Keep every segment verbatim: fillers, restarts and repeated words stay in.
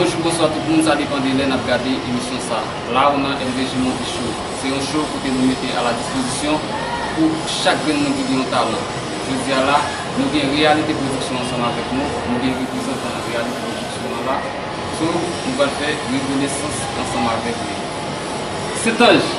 Bonjou, bonswa tout moun, sa depann de lè n ap gade emisyon sa. La ou nan M V J Movie Show. Se yon show kote nou mete a la dispozisyon pou chak grenn moun ki gen yon talan. Jodi a la, nou gen Reyalite Pwodiksyon ansanm avèk nou, nou gen reprezantan Reyalite Pwodiksyon an la. So, nou pral fè rekonesans ansanm avèk li. Sentanj.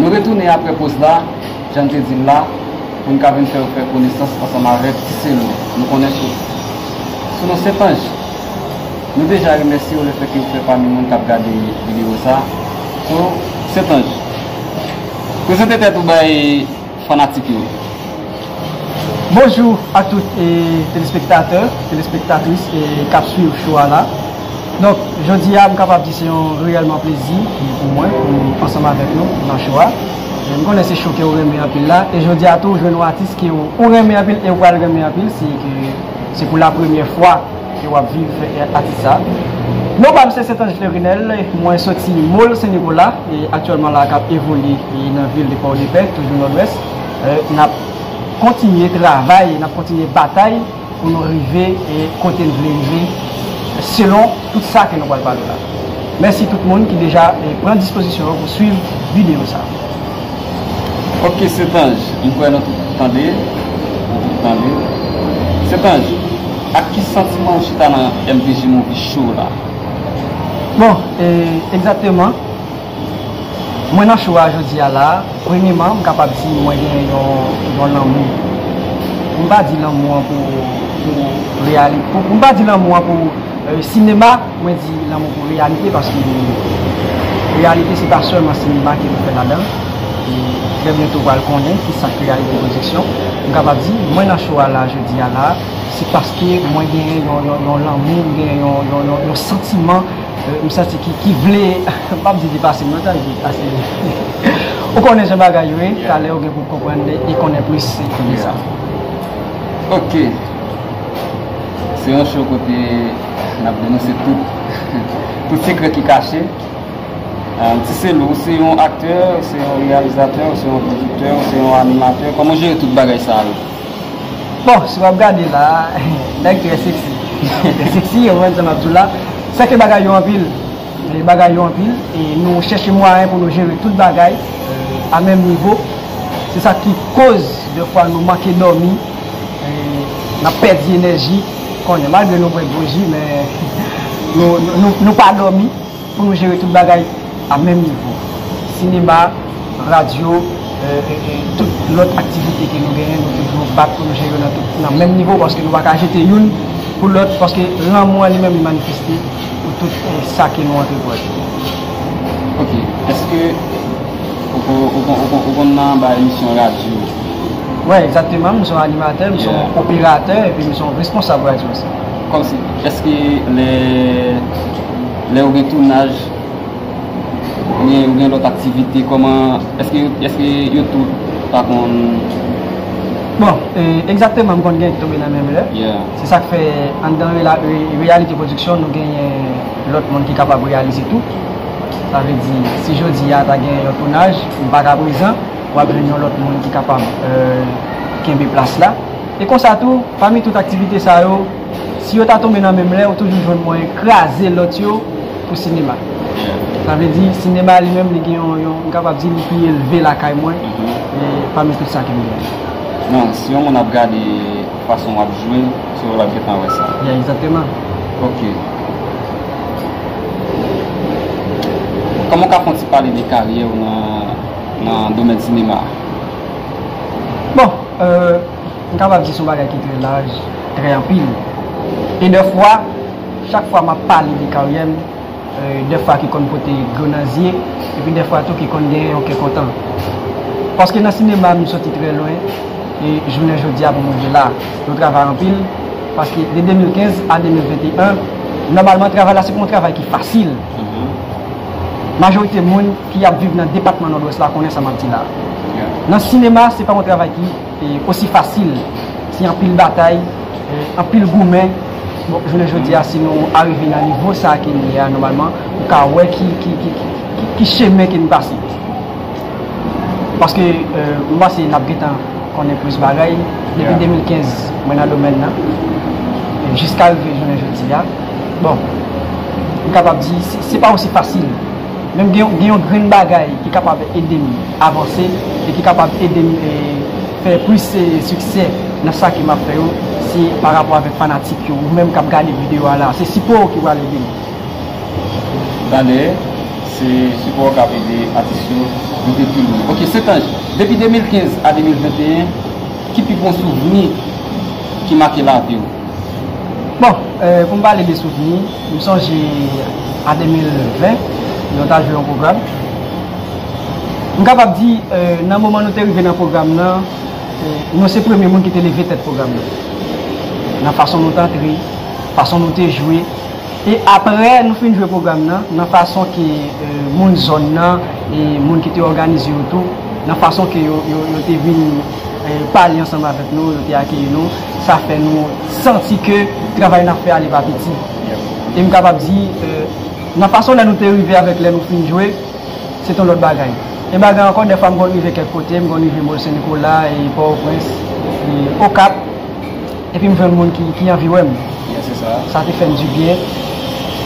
Nou retounen apre poz la, jan n te di l la, pou n ka vin fè w fè konesans ansanm avèk Ti Selo. Nou konnen sou, sou non Sentanj. Nou deja remèsye w lefètke w fè pami moun k ap gade videyo sa. So, Sentanj, prezante tèt ou bay fanatik yo. Bonjou ak tout, e, telespektatè, telespektatris, e, k ap swiv show a la. Donk, jodi a, m kapab di se yon reyèlman plezi pou mwen, pou ansanm avèk nou nan show a. E m konnen se show ke w renmen anpil la, e jodi a tou, w jwenn yon atis ke w, ou renmen anpil e w pral renmen anpil, se ke se pou la premyè fwa ke w ap viv, e, atis sa. Non pa m se Sentanj Fleurinel, mwen soti Mòl Sen Nikola, e aktyèlman la k ap evolye, e, nan vil de Pòdepè, toujou Nòdwès. E, n ap kontinye travay, n ap kontinye batay pou nou rive, e, kote n vle rive, selon tout sa ke nou pral pale la. Mèsi tout moun ki deja, e, pran dispozisyon yo pou swiv videyo sa. Ok, Sentanj, m kwè nou tout tande, nou tout tande. Sentanj, ak ki santiman ou chita nan M V J Movie Show la? Bon, e, egzakteman, mwen nan show a jodi a la, premyeman, m kapab di mwen gen yon, yon lanmou. Pou m pa di lanmou an pou, pou reyali-, pou, pou m pa di lanmou an pou, e, sinema, mwen di lanmou pou reyalite, paske reyalite se pa sèlman sinema ke nou fè ladan. E trè byento w pral konnen ki sa k Reyalite Pwodiksyon. M kapab di, mwen nan show a la, jodi a la, se paske mwen genyen yon, yon, yon lanmou, m genyen yon, yon, yon, yon santiman, e, m santi ki, ki vle, m p ap di depase m nan, sa vle di depase. Ou konnen jan bagay yo ye, talè ou gen pou konprann e konnen plis de sa. Ok. Se yon show kote n ap denonse tout, tout sekrè ki kache. Ah, Ti Selo, ou se yon aktè, ou se yon reyalizatè, ou se yon pwodiktè, ou se yon animatè. Kòman w jere tout bagay sa yo? Bon, si w ap gade la, nèg trè seksi. Trè seksi, ou konprann sa m ap di w la. Sèke bagay yo anpil. E bagay yo anpil. E nou chèche mwayen pou nou jere tout bagay, e, a menm nivo. Se sa ki koz, dèfwa, nou manke dòmi. E n ap pèdi enèji. Konnen, malgre nou bwè gwo ji, men nou, nou, nou, nou pa dòmi. Pou nou jere tout bagay a menm nivo. Sinema, radyo, e, e, e, tout lòt aktivite ke nou genyen, nou toujou bat pou nou jere yo nan tout, nan menm nivo, paske nou pa ka jete youn pou lòt, paske lanmou an li menm li manifeste pou tout, e, sa ke nou antreprann. Ok, èske ou, ou, ou, ou, ou konn nan anba emisyon radyo? Wi, egzakteman, m se yon animatè, m se yon operatè, epi m se yon responsab radyo osi. Kòmsi, èske lè, lè ou gen tounaj, oubyen ou gen lòt aktivite, kòman, èske, èske yo tout pa konn... Bon, e, egzakteman, m konn gen ki tonbe nan menm lè. Se sa k fè, anndan rela-, re-, Reyalite Pwodiksyon, nou genyen lòt moun ki kapab reyalize tou. Sa vle di, si jodi a ta gen yon tounaj, m pa ka prezan, w ap jwenn yon lòt moun ki kapab, e, kenbe plas la. E konsa tou, pami tout aktivite sa yo, si yo ta tonbe nan menm lè, ou toujou jwenn mwayen kraze lòt yo pou sinema. Sa vle di, sinema li menm, li gen yon, yon, m kapab di, li pi elve lakay mwen, e pami tout sa ke m gen. Non, si yon moun ap gade fason w ap jwe, se w l ap gentan wè sa. Ya, egzakteman. Ok. Kòman w ka fè yon ti pale de karyè w nan, nan domèn sinema a? Bon, e, m kapab di se yon bagay ki trè laj, trè anpil. E dèfwa, chak fwa m ap pale de karyè m, e, dèfwa ki konn pote dlo nan zye, epi dèfwa tou ki konn genyen yon kè kontan. Paske nan sinema, m soti trè lwen, e jounen jodi a pou m rive la. Nou travay anpil, paske de de mil kenz a de mil venteyen, nòmalman, travay la, se pa yon travay ki fasil. Majorite moun ki ap viv nan depatman Nòdwès la konnen sa m ap di la. Nan sinema, se pa yon travay ki, e, osi fasil. Se anpil batay, eh, anpil goumen. Bon, jounen jodi a, si nou arive nan nivo sa ke n ye a, nòmalman, ou ka wè ki, ki, ki, ki, ki, ki chemen ke n pase. Paske, eh, m panse n ap gentan konnen plis bagay. Depi Yeah. de mil kenz, mwen nan domèn nan. E jiska rive jounen jodi a. Bon, m kapab di, se, se pa osi fasil. Men gen, gen yon grenn bagay ki kapab ede m avanse e ki kapab ede m, eh, fè plis, eh, siksè nan sa ke m ap fè yo, se pa rapò avèk fanatik yo, ou menm k ap gade videyo a la. Se sipò w ki pral ede m. Talè, se sipò w k ap ede atis yo rive pi lwen. Ok, St Ange, depi de mil kenz a de mil venteyen, ki pi bon souvni ki make lavi w? Bon, eh, pou m pale de souvni, m sonje a de mil ven, nou ta jwe yon pwogram. M kapab di, eh, nan moman nou te rive nan pwogram nan, eh, nou se premye moun ki te leve tèt pwogram nan. Nan fason nou te antre, fason nou te jwe. E apre nou fin jwe pwogram nan, nan fason ke, eh, moun zòn nan e moun ki te òganize yo tou, nan fason ke yo, yo, yo te vin, eh, pale ansanm avèk nou, yo te akeyi nou, sa fè nou santi ke travay n ap fè a li pa piti. E m kapab di, eh, nan fason lè nou te rive avèk lè nou fin jwe, se t on lòt bagay. E bagay ankò, dèfwa m konn rive kèk kote, m konn rive Mòl Sen Nikola, e Pòtoprens, e Okap, epi m jwenn moun ki, ki anvi wè m. Yes, se sa. Sa te fè m dibyen.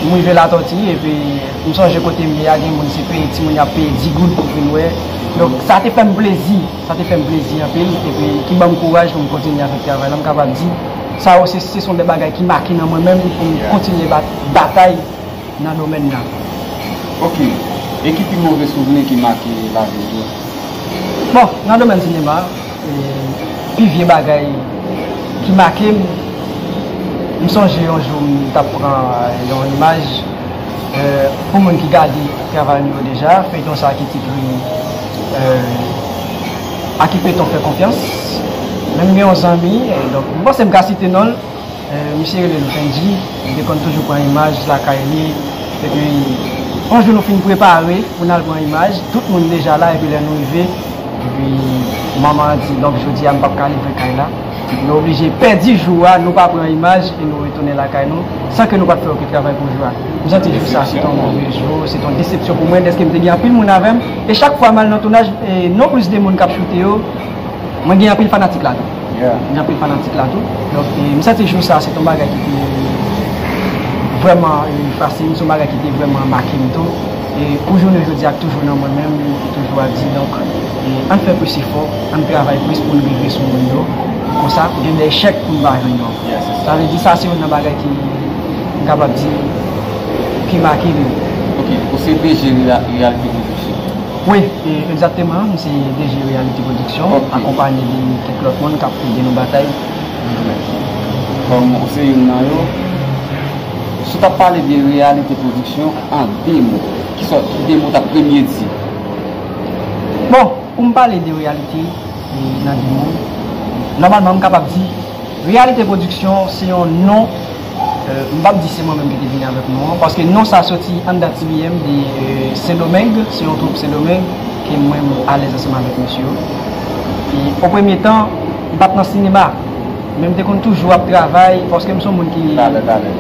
M rive Latòti, epi m sonje kote m ye a, gen moun se peye, timoun y ap peye dis goud pou vin wè. Donk, sa te fè m plezi. Sa te fè m plezi anpil, epi ki ban m kouraj pou m kontinye avèk travay la. M kapab di, sa yo se, se son de bagay ki make nan mwen menm pou m Yeah. kontinye bat, batay nan domèn nan. Ok. E ki pi move souvni ki make lavi w? Bon, nan domèn sinema, e, pi vye bagay ki make m, m sonje yon jou m t ap pran, e, yon imaj, e, pou moun ki gade travay nou yo deja, feyton sa ki titre, e, A ki feyton fè konfyans. Men m gen yon zanmi, e, donk, m panse m ka site non l, Eh, misye rele Loupendy, li te konn toujou pran imaj lakay li. Epi, yon jou nou fin prepare pou n al pran imaj, tout moun deja la, epi lè nou rive, epi manman an di, donk, jodi a, m p ap ka livre kay la. Nou oblije pèdi jou a, nou pa pran imaj, e nou retounen lakay nou, san ke nou pa t fè okenn travay pou jou a. M santi jou sa, se t on move jou, se t on desepsyon pou mwen, dèske m te gen anpil moun avè m, e chak fwa m al nan tounaj, e non plis de moun k ap choute yo, mwen gen anpil fanatik la tou. Yeah. Gen anpil fanatik la tou. Donk, e, m santi jou sa, se t on bagay ki te vrèman, e, efase m, se yon bagay ki te vrèman make m tou. E pou jounen jodi a, k toujou nan mwen menm, ki toujou ap di, donk, e, ann fè plis efò, ann travay plis pou n rive sou moun yo. Konsa, gen de echèk pou n pa jwenn yo. Yeah, se sa. Sa vle di, sa se youn nan bagay ki, m kapab di, ki make m. Ok, ou se D G Real-, Reality Production. Wi, e, egzakteman, m se D G Reality Production, Ok. akonpaye de kèk lòt moun k ap ede nou batay. Kòm ou se youn nan yo, si w t ap pale de Reality Production an de mo, ki sòt, ki de mo w t ap premye di? Bon, pou m pale de Reality, e, nan de mo, nòmalman, m kapab di Reality Production se yon non, euh, m p ap di se mwen menm ki te vini avèk non an, paske non sa soti anndan T B M de, euh, Sendomeng, se yon twoup Sendomeng ke mwen m alèz ansanm avèk mesye yo. E o premye tan, m pa t nan sinema, men m te konn toujou ap travay, paske m se yon moun ki Talè, talè.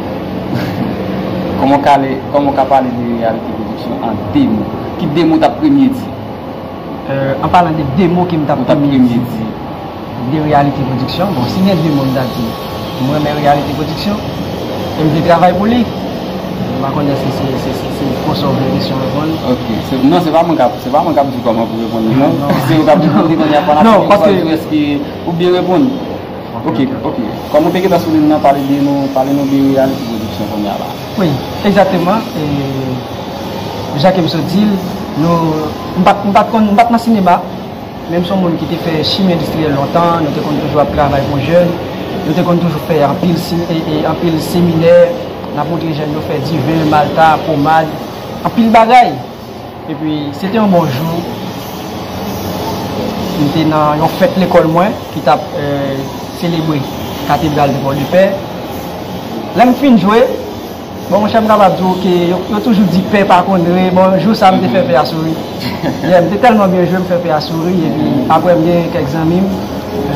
Kòman w ka le, kòman w ka pale de Reality Production an de mo? Ki de mo w t ap premye di? Euh, an palan de de mo ke m t ap Ou t ap premye premye di di. de Reality Production, bon, si gen de mo m ta di, m renmen Reality Production, e m vle travay pou li. M pa konnen si se, se, se, se konsa w vle kesyon reponn. Ok. Se, non, se pa mwen k ap, se pa mwen k ap di kòman pou reponn li, non. Non. Se ou k ap reponn li, kounye a fanatik Non, yo paske pral di èske ou byen reponn. Ok, ok. Kòm ou te gentan sou liy nan, pale de nou, pale nou de Reality Production kounye a la. Wi, egzakteman. E, jan ke m sot di l, nou, m pa t, m pa t konn, m pa t nan sinema, men m se yon moun ki te fè chimen endistriyèl lontan, nou te konn toujou ap travay pou jèn, nou te konn toujou fè anpil si-, e, e, anpil seminè, n ap montre jèn yo fè diven, malta, pomad, anpil bagay. Epi, se te yon bon jou. M te nan yon fèt lekòl mwen ki t ap, eh, selebre Katedral de Pòdepè. Lè m fin jwe, bon, monchè, m kapab di w ke yo, yo toujou di pè pa konn ri. Bon, jou sa, m te fè pè a souri. Yeah, m te tèlman byen jwe, m fè pè a souri. Epi, apre, m gen kèk zanmi m,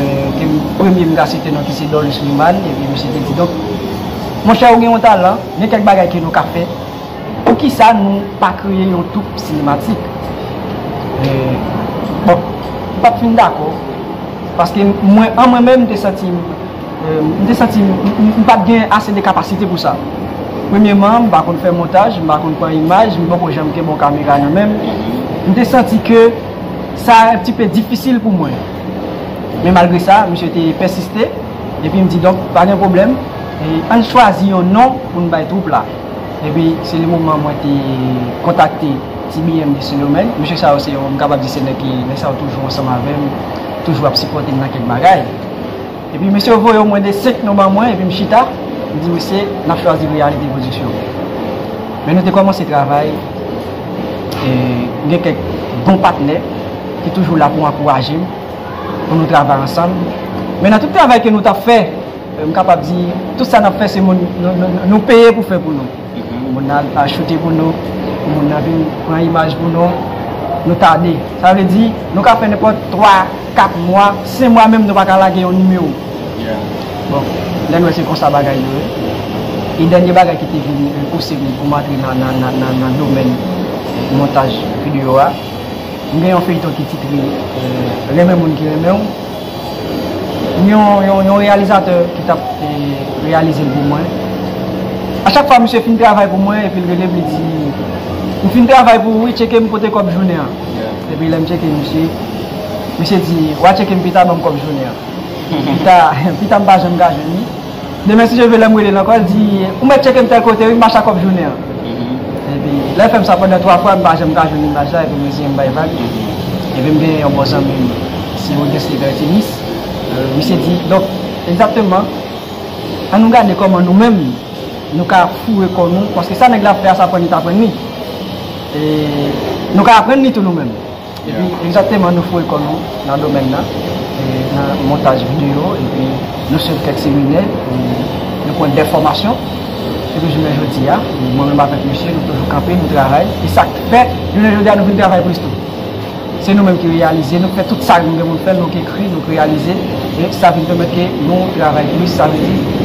Eh, ke m, premye m ka site non ki se Dorlus Rimald, epi misye te di, donk, monchè, ou gen yon talan, gen kèk bagay ke nou ka fè. Poukisa nou pa kreye yon twoup sinematik? Eh, bon, m pa t fin dakò, paske mwen, an mwen menm, m te santi m, eh, m te santi m, m, m, m pa t gen ase de kapasite pou sa. Premyeman, m pa konn fè montaj, m pa konn pran imaj, m poko janm kenbe yon kamera nan men m. M te santi ke sa un petit peu difisil pou mwen. Men malgre sa, misye te pèsiste, epi m di, donk, pa gen pwoblèm, e ann chwazi yon non pou n bay twoup la. Epi, se le moman mwen te kontakte T B M de Sendomeng. Mesye sa yo, se yo, m kapab di se nèg ki, nèg sa yo toujou ansanm avè m, toujou ap sipòte m nan kèk bagay. Epi, mesye yo voye omwen de senk non ban mwen, epi m chita, m di, mesye, n ap chwazi Reyalite Pwodiksyon. Men nou te kòmanse travay, e, gen kèk bon patnè ki toujou la pou ankouraje m, pou nou travay ansanm. Men nan tout travay ke nou t ap fè, e, m kapab di, tout sa n ap fè, se moun nou, nou, nou peye pou fè pou nou. Moun nan al choute pou nou, moun nan vin pran imaj pou nou, nou tande. Sa vle di, nou ka fè nenpòt twa, kat mwa, senk mwa menm, nou pa ka lage yon nimewo. Bon, lè n wè se konsa bagay yo ye. E dènye bagay ki te vin, e, pouse m pou m antre nan, nan, nan, nan, nan domèn montaj videyo a, m gen yon feyton ki titre, e, Renmen moun ki renmen w. Yon, yon, yon reyalizatè ki t ap, e, reyalize l pou mwen. A chak fwa misye fin travay pou mwen, epi l rele m, li di, "M fin travay pou ou, wi, tcheke m kote kòb jounen an." Epi lè m tcheke misye, misye di, "W a tcheke m pita, ban m kòb jounen an." Pita, pita m pa janm ka jwenn li. Demen si Dye vle, lè m rele l ankò, l di, "Ou mèt tcheke m tèl kote, wi, m pa chak kòb jounen an." Epi, lè l fè m sa pandan twa fwa, m pa janm ka jwenn imaj la, epi m reziyen m bay vag. Epi m gen yon bon zanmi m, se Auguste Bertinis. E, misye di, donk, egzakteman, ann nou gade kòman nou menm, nou ka foure kò nou, paske sa nèg la ap fè a, sa aprann li t aprann li. E, nou ka aprann li tou nou menm. Epi, egzakteman, nou foure kò nou nan domèn nan, e, nan montaj videyo, epi nou swiv kèk seminè, e, nou pran de fòmasyon. Epi, jounen jodi a, mwen menm avèk misye, nou toujou kanpe, nou travay. E sa k fè, jounen jodi a, nou vin travay plis tou. Se nou menm ki reyalize, nou k fè tout sa nou gen pou n fè, nou k ekri, nou k reyalize, e sa vin pèmèt ke nou travay plis, sa vle di,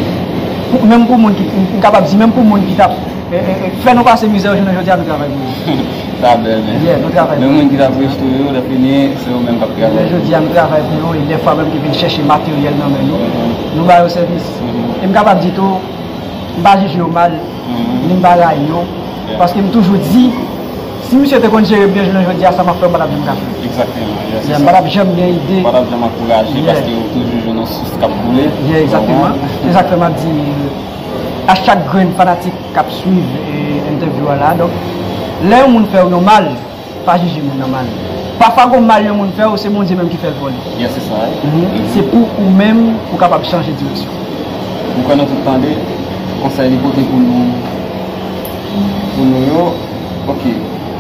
pou, menm pou moun ki, m kapab di, menm pou moun ki t ap e, e, e, fè nou pase mizè yo, jounen jodi a nou travay pou yo. Sa bèl, men. Yeah, nou travay pou yo. Men moun ki t ap rejte yo, lè fini, se yo menm k ap travay. Jounen jodi a nou travay pou yo, e dèfwa menm ki vin chèche materyèl nan men nou, nou ba yo sèvis. E m kapab di tou, m pa jije yo mal, ni m pa rayi yo, paske m toujou di, si misye te konn jere m byen jounen jodi a, sa m ap fè, m pa t ap janm ka fè. Egzakteman, yeah, se sa. M pa t ap janm gen ide. M pa t ap janm ankouraje, paske yo toujou jwenn yon sous k ap boule. Yeah, egzakteman. Se sa k fè m ap di, a chak grenn fanatik k ap swiv, e, entèvyou a la. Donk, lè yon moun fè w yon mal, pa jije moun nan mal. Pafwa, gon mal yon moun fè w, se Bondye menm ki fè l pou li. Yes, se sa, wi. Se pou ou menm, pou w kapab chanje direksyon. Ou kwè nou tout tande konsèy li pote pou nou, pou nou yo? Ok.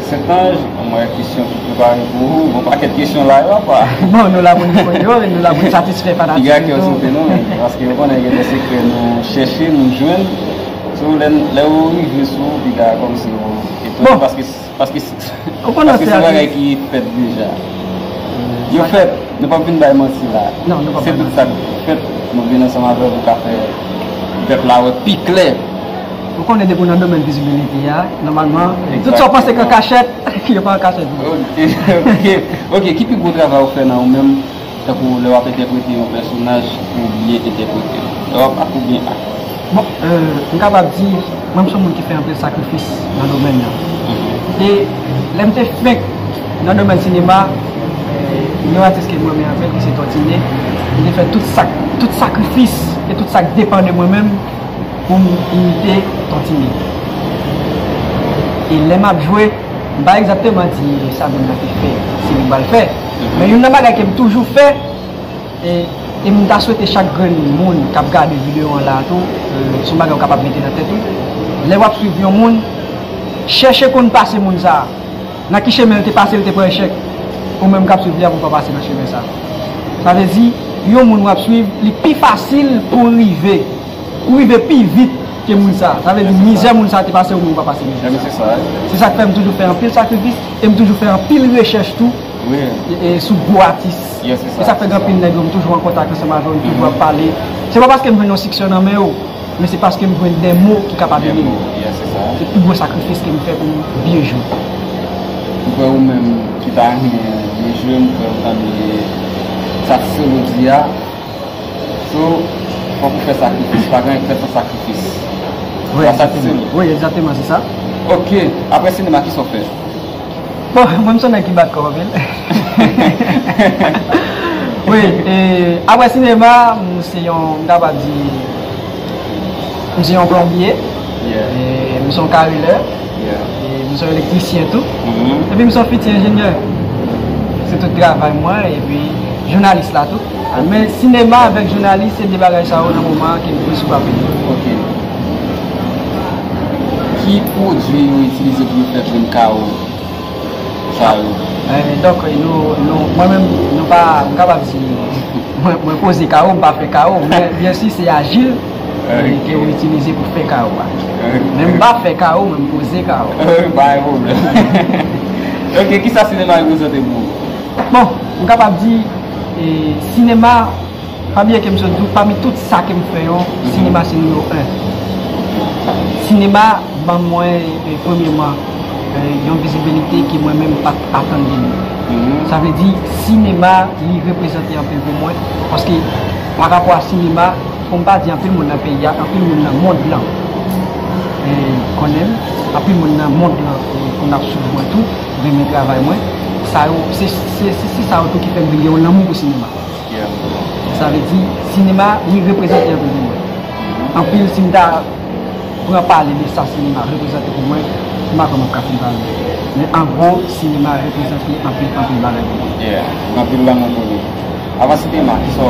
Sent Anj, mwen kesyon ki prepare pou ou. Gon pakèt kesyon la yo, apa. Bon, nou la pou n reponn yo, e nou la pou n satisfè fanatik yo tou. Piga kè w sote nou, paske yo konnen gen de sekrè nou chèche, nou jwenn. So, lè, lè yo rive sou ou, piga kòmsi yo etone, paske, paske ou konnen se bagay ki fèt deja. Yo fèt, nou p ap vin bay manti la. Non, nou p ap bay manti. Se tout sa k fèt, nou vin ansanm avè w pou ka fè pèp la wè pi klè. Ou konnen depi w nan domèn vizibilite a, nòmalman, tout sa w panse k an kachèt, yo pa an kachèt vre. Ok, ok, ki pi gwo travay ou fè nan ou menm, tankou lè w ap entèprete yon pèsonaj, ou byen entèprete l? Lè w ap ak ou byen ak? Bon, e, m kapab di, mwen m se yon moun ki fè anpil sakrifis nan domèn nan. E lè m te fenk nan domèn sinema, e, yon atis ke m renmen anpil, ki se Ton Tine, m te fè tout sa, tout sakrifis e tout sa k depann de mwen menm, pou m imite Ton Tine. E lè m ap jwe, m pa egzakteman di sa moun nan te fè, se li m pral fè. Men youn nan bagay ke m toujou fè, e, e m ta swete chak grenn moun k ap gade videyo an la tou, e, se yon bagay ou kapab mete nan tèt ou. Lè w ap swiv yon moun, chèche konn pase moun sa a. Nan ki chemen l te pase, l te pran echèk. Ou menm k ap swiv li a, pou w pa pase nan chemen sa. Sa vle di, yon moun w ap swiv, li pi fasil pou w rive, pou w rive pi vit ke moun sa. Sa vle di, mizè moun sa te pase, ou menm ou pa pase mizè sa. Se sa k fè m toujou fè anpil sakrifis, e m toujou fè anpil rechèch tou, Wi. E, e sou gwo atis. Yes, se sa. E sa fè gen anpil nèg yo, m toujou an kontak ansanm avè yo, m toujou ap pale. Se pa paske m jwenn yon siksè nan men yo, men se paske m jwenn de mo ki kapab ede yo. Yes, se sa. Se pi gwo sakrifis ke m fè pou m byen jwe. M kwè ou menm ki ta renmen byen jwe, m kwè ou ta dwe satisfè jodi a. So, fòk ou fè sakrifis. Pa gen anyen k fèt san sakrifis. Wi, egzakteman. Wi, egzakteman, se sa. Ok, apre sinema, kisa w fè? Bon, mwen, m se yon nèg ki bat kò anpil. Wi, e, apre sinema, m se yon, m kapab di, m se yon plonbye, e m se yon karilè, e m se yon elektrisyen tou. Epi m se yon fiti enjenyè. Se tout travay mwen, epi jounalis la tou. Men sinema avèk jounalis, se de bagay sa yo nan moman an ke m plis frape. Ok. Ki pwodui yo itilize pou yo fè plim kawo sa yo? Eh, donk, nou, nou, mwen menm, nou pa, m kapab di, mwen, mwen poze kawo, m pa fè kawo, men byen si se ajil, eh, ke yo itilize pou fè kawo a. Ok. Men m pa fè kawo, men m poze kawo. Ok, pa gen pwoblèm. Ok, kisa sinema reprezante pou ou? Bon, m kapab di, eh, sinema, pa bliye ke m sot di w, pami tout sa ke m fè yo, sinema se nimewo en. Sinema ban mwen, eh, premyèman, eh, yon vizibilite ke mwen menm m pa t atann gen li. Sa vle di, sinema, li reprezante anpil pou mwen, paske pa rapò a sinema, pou m pa di anpil moun nan peyi a, anpil moun nan mond lan, eh, konnen m, anpil moun nan mond lan, eh, konn ap swiv mwen tou, renmen travay mwen. Sa yo, se, se, se, se sa yo tou ki fè m vin gen yon lanmou pou sinema. Sa vle di, sinema, li reprezante anpil pou mwen. Anpil, si m ta pran pale de sa sinema reprezante pou mwen, m pa kwè m ap ka fin pale. Men an gwo, sinema reprezante anpil, anpil bagay pou mwen. Yeah, anpil lanmou pou li. Avan sinema, kisa w,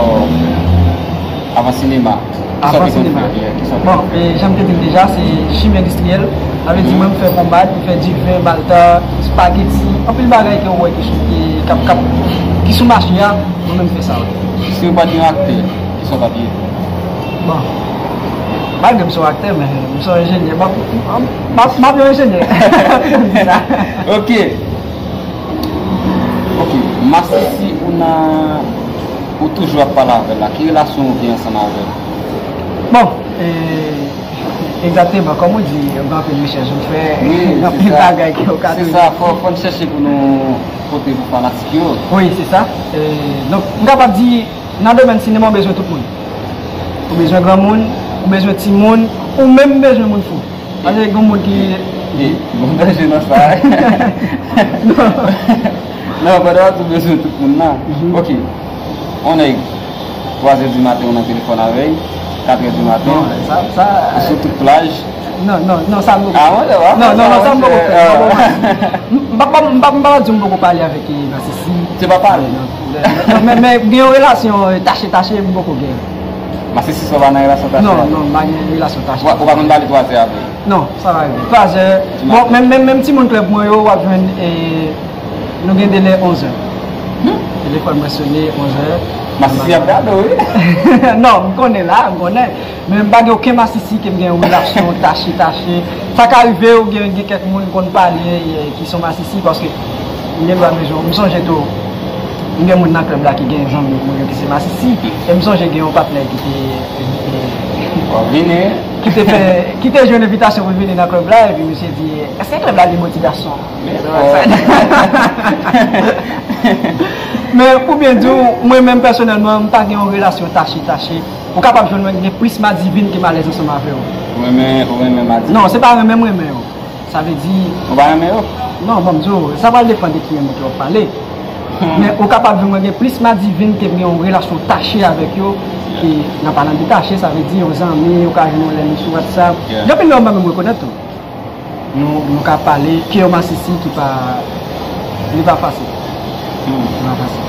avan sinema, kisa w te konn fè? Yeah, kisa w te konn fè? Bon, e, jan m te di l deja, se chimye endistriyèl. Sa vle di, mwen, m fè ponmad, m fè diven, malta, espageti, anpil bagay ke w wè ki sou, ki, k ap, k ap, ki sou mache a, mwen menm, m fè sa, wi. Si w pa t yon aktè, kisa w t ap ye? Bon. Malgre m se yon aktè, men m se yon enjenyè. M ap, m ap, m ap yon enjenyè. Ok. Ok. Masisi, ou nan, ou toujou ap pale avè l la. Ki relasyon ou gen ansanm avè l? Bon, e, egzakteman, kòm ou di, ou gen anpil rechèch ou fè, gen anpil bagay ke ou ka tounen. Se sa, fò, fò n chèche pou nou pote pou fanatik yo. Wi, se sa. E, donk, m kapab di, nan domèn sinema, ou bezwen tout moun. Ou bezwen granmoun, ou bezwen timoun, ou menm bezwen moun fou. Paske gen moun ki... Ey, bon danje nan sa. Non. Non, pandan w ap di w bezwen tout moun nan. Ok. On nèg, twa zè di maten, ou nan telefòn avè l, kat è di maten, ou sou tout plaj. Non, non, non, sa m poko fè. Non, non, non, sa m poko fè. M pa, m pa, m pa di m poko pale avèk, eh, Masisi. Se pa pale. Non, non, men, men gen yon relasyon, eh, tache, tache, m poko gen. Masisi, sa w pa nan relasyon tache avè l? Non, non, m pa gen relasyon tache. Ou pa konn pale twa zè avè l? Non, sa pa rive. Twa zè. Bon, menm, menm, menm timoun klèb mwen yo, w ap jwenn, eh, nou gen delè onz è. Telefòn mwen sone onz è. Masisi ap gade w, wi. Non, m konnen la, m konnen. Men m pa gen okenn masisi ke m gen yon relasyon tache, tache. Sa ka rive, ou gen, gen kèk moun konn pale, eh, ki se masisi, paske m gen dwa bezwen. M sonje tou, m gen moun nan klèb la ki gen zanmi mwen yo ki se masisi. E m sonje gen yon patnè ki te, ki te fè, ki te jwenn envitasyon pou l vini nan klèb la, epi misye di, èske klèb la li motivasyon? Men pou byen di w, mwen menm pèsonèlman, m pa gen yon relasyon tache, tache. Ou kapab jwenn mwen gen plis madivin ke m alèz ansanm avè w. Ou renmen, ou renmen madivin? Non, se pa renmen m renmen yo. Sa vle di... Ou pa renmen yo? Non, ban m di w, sa pral depann de ki renmen ke w ap pale. Men ou kapab jwenn mwen gen plis madivin ke m gen yon relasyon tache avèk yo, ke nan palan de tache, sa vle di yon zanmi, ou ka jwenn yon lè nou sou WhatsApp. Gen anpil lè ou pa menm rekonèt tou. Nou, nou ka pale, ke yon masisi ki pa, li pa fasil. Li pa fasil.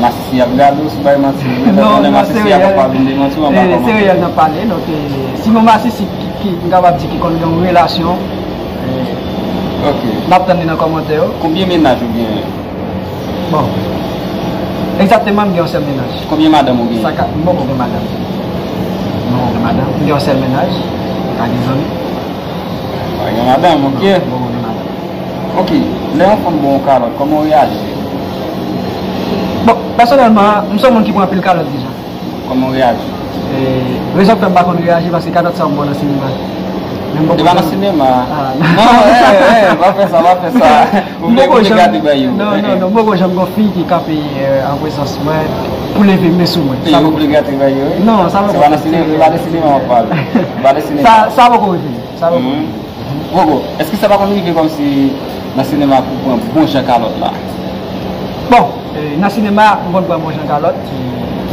Masisi ap gade w si w bay manti. Non, non, se reyèl. Se reyèl nan pale. Donk, eh, si yon masisi ki, ki, m kapab di ki konn gen yon relasyon, eh, m ap tann li nan kòmantè yo. Konbyen mennaj ou genyen? Bon. Egzakteman, m gen yon sèl mennaj. Konbyen madanm ou genyen? Sa ka, m poko gen madanm. M poko gen madanm. M gen yon sèl mennaj. M pa gen zanmi. Pa gen madanm, ok. M poko gen madanm. Ok. Lè yon fanm ba w yon kalòt, kòman w reyaji? Bon, pèsonèlman, m se yon moun ki pran anpil kalòt deja. Kòman w reyaji? E, rezon k fè m pa konn reyaji, paske kalòt sa yo m pran nan sinema. Men m poko janm... E pa nan sinema. Ah, non, eh, eh, pa fè sa, pa fè sa. Ou vle, ou vle gate bay yo. Non, non, non, m poko janm gen yon fi ki kanpe, euh, an prezans mwen pou leve men sou mwen. E ou vle gate bay yo, wi? Non, sa poko... Se pa nan sinema, se pa de sinema w ap pale. Se pa de sinema. Sa, sa poko rive. Sa poko rive. Gogo, èske sa pa konn rive kòmsi nan sinema pou pran bon jan kalòt la? Bon, eh, nan sinema, m konn pran bon jan kalòt.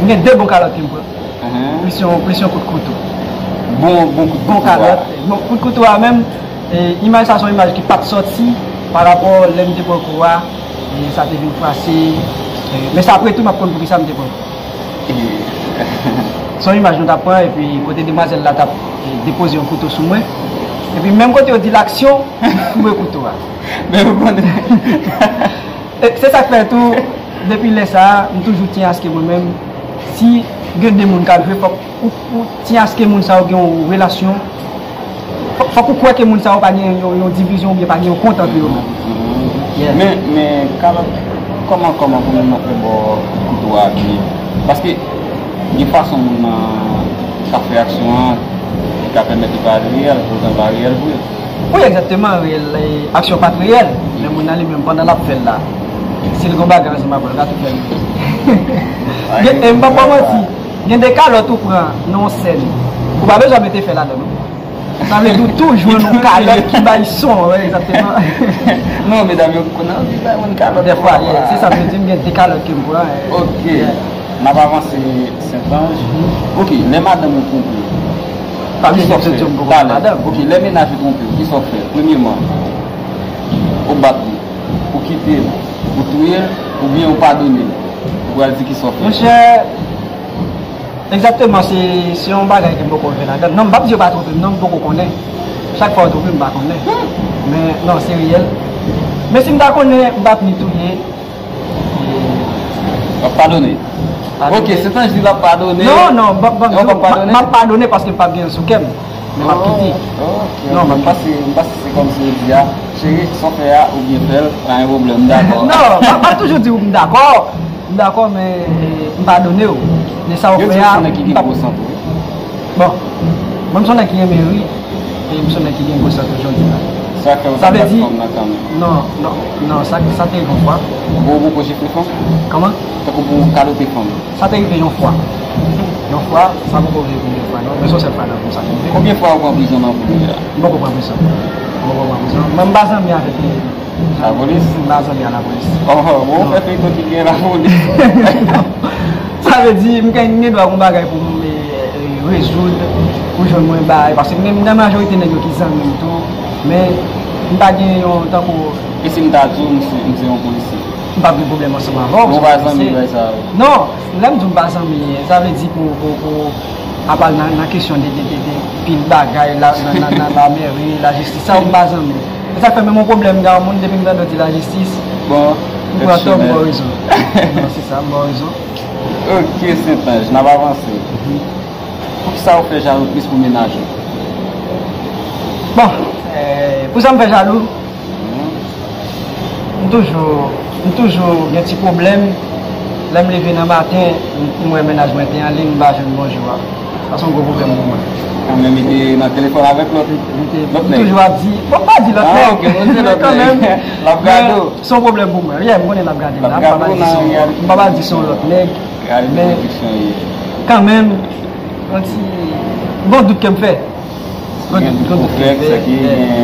M gen de bon kalòt ke m pran. Plis yon, plis yon kout kouto. Bon, bon kout kouto a. Bon kalòt. Bon, kout kouto a menm, eh, imaj sa se yon imaj ki pa t sòti pa rapò lè m te pran kou a, e sa te vin pase. Eh, men sa apre tou, m ap konn poukisa m te pran kou. Se yon imaj nou t ap pran, epi kote demwazèl la t ap, eh, depoze yon kouto sou mwen. Epi menm kote yo di l aksyon, m foure kouto a. Men ou konnen. E se sa k fè tou, depi lè sa a, m toujou tyen aske mwen menm, si gen de moun k ap jwe, fòk ou, ou tyen aske moun sa yo gen yon relasyon. Fò-, fòk ou kwè ke moun sa yo pa gen yon, yon divizyon oubyen pa gen yon kont ant yo menm. Yeah. Men, men, kalòt, kòman, kòman pou moun nan fè ba w kouto a byen? Paske gen fason moun nan ka fè aksyon an, ki ka pèmèt li pa reyèl, poutan l pa reyèl vre. Wi, egzakteman, reyèl, e, aksyon pa t reyèl, men moun nan li menm, pandan l ap fè l la, si l gen yon bagay ansanm avè l, l ka tou fè l. Gen, e, m p ap ba w manti, gen de kalòt ou pran nan yon sèn, ou pa bezwen mete fè ladan l non. Sa vle di ou tou jwenn yon kalòt ki bay son, wi, egzakteman. Non, medam yo konn anvi bay moun kalòt. Dèfwa, yeah, se sa m vle di, m gen de kalòt ke m pran, eh. Ok. Yeah. N ap avanse, Sentanj. Ok, lè madanm ou twonpe w, kisa w fè? Talè, ok, lè mennaj ou twonpe w, kisa w fè? Premyeman, ou bat li, ou kite l, ou touye l, oubyen ou padone l? Ou pral di kisa w fè? Monchè, egzakteman, se, se yon bagay ke m poko rive ladan l. Non, m p ap di yo pa twonpe m, non, m poko konnen. Chak fwa yo twonpe m, m pa konnen. Men, non, se reyèl. Men si m ta konnen, m p ap ni touye. W ap padone? Padone. Ok, Sentanj di l ap padone. Non, non, m p ap, m p ap, w ap padone? M ap padone paske m p ap gen l sou kè m. Men m ap kite. Oh, ok, non, ok. M panse, m panse se kòmsi w di a, cheri, sa w fè a, ou byen fè l, pa gen pwoblèm, m dakò. Non, m ap, m ap toujou di w m dakò. M dakò, men, eh, m padone w. Men sa w fè a, m p ap... Yo di w se yon nèg ki gen gwo sant, wi. Bon, mwen m se yon nèg ki renmen ri, e m se yon nèg ki gen gwo sant jodi a. Sa fè w pa bat fanm nan kanmenm? Non, non, non, sa, sa te rive yon fwa. Bon, ou poko jifle fanm? Kòman? Tankou pou w kalote fanm. Sa te rive yon fwa. Yon fwa, sa poko rive plizyè fwa, non. Men se yon sèl fwa nan vi m sa te rive. Konbyen fwa ou pran prizon nan vi w deja? M poko pran prizon. M poko pran prizon. Men m pa zanmi avèk li. Lapolis? M pa zanmi a lapolis. Oh, bon, ou fè feyton ki gen lapolis. Sa vle di, m gen, m gen dwa gon bagay pou m, eh, eh, rezoud, pou jwenn mwen bay. Paske m gen, m gen majorite nèg yo ki zanmi m tou, men m pa gen yon tankou... E si m ta di w, m se, m se yon polisye? M p ap gen pwoblèm ansanm avè w. Ou pa zanmi bagay sa yo? Non, lè m di w m pa zanmi, sa vle di pou, pou, pou, apa nan, nan kesyon de, de, de, de pil bagay la, nan, nan, nan lamèri, lajistis, sa yo m pa zanmi. E sa k fè menm yon pwoblèm gen yon moun, depi m tande w di lajistis, bon, m pran tò, m ba w rezon. Non, se sa, m ba w rezon. Ok, Sentanj, n ap avanse. Poukisa ou fè jalou plis pou mennaj ou? Bon, eh, pou sa m fè jalou, m toujou, m toujou gen ti pwoblèm. Lè m leve nan maten, m, m wè mennaj mwen te an liy, m pa jwenn bonjou a. Sa se yon gwo pwoblèm pou mwen. Kanmenm, li te nan telefòn avèk lòt, lòt nèg. M toujou ap di, bon, m pa di lòt nèg. Ah, ok, bon, se lòt nèg. L ap gade w. Men se yon pwoblèm pou mwen. Yeah, m konnen l ap gade m la. M pa pral di se yon, m pa pral di se yon lòt nèg. Men kanmenm, yon ti, bon dout ke m fè. Gen dout ke w fè,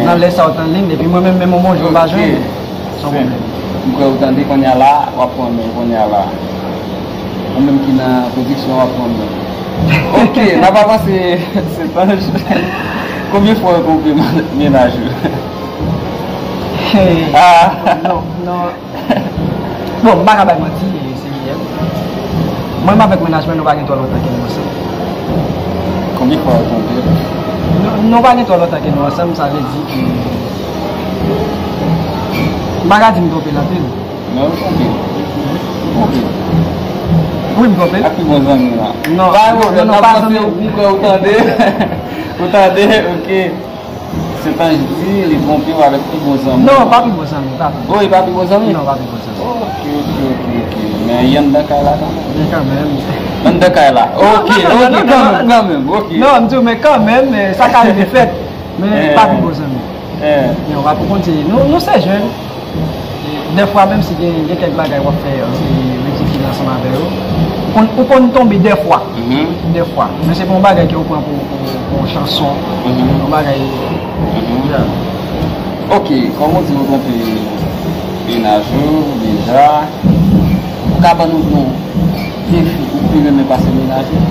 nan lè sa w t an liy, epi mwen menm, menm yon bonjou m pa jwenn. Se yon pwoblèm. M kwè ou tande kounye a la, w ap konnen kounye a la. Ou menm ki nan pwodiksyon, w ap konnen. Ok, n ap avanse, Sentanj. Konbyen fwa ou twonpe mennaj ou? Ah. Non, non. Bon, m pa ka bay manti, se reyèl. Mwen menm avèk mennaj mwen, nou pa gen twò lontan ke nou ansanm. Konbyen fwa ou twonpe l? Nou, nou pa gen twò lontan ke nou ansanm, sa vle di ke m pa ka di m twonpe l anpil. Non, ou twonpe l. Ou twonpe l. Wi, m twonpe l. Ak pi bon zanmi w la. Non, non, non, pa zanmi. M kwè ou tande. Ou tande, ok. Sent Anj di li twonpe w avèk pi bon zanmi w. Non, pa pi bon zanmi, pa pi. Oh, li pa pi bon zanmi? Non, pa pi bon zanmi. Ok, ok, ok, ok. Men y anndan kay la kanmenm. Men kanmenm. Anndan kay la. Ok, ok, kanmenm, kanmenm, ok. Non, m di w, men kanmenm, eh, sa ka rive fèt. Men pa pi bon zanmi. Eh. Non, pa pou konn se, nou, nou se jèn. Dèfwa, menm si gen, gen kèk bagay w ap fè, se ridikil ansanm avè yo, ou konn, ou konn tonbe dèfwa. Mhm. Dèfwa. Men se pa yon bagay ke ou pran pou, pou, pou yon chanson. Mhm. Yon bagay. Mhm. Yeah. Ok, kòm ou di ou twonpe mennaj ou deja, ou ka ban nou yon defi ou pi renmen pase mennaj ou?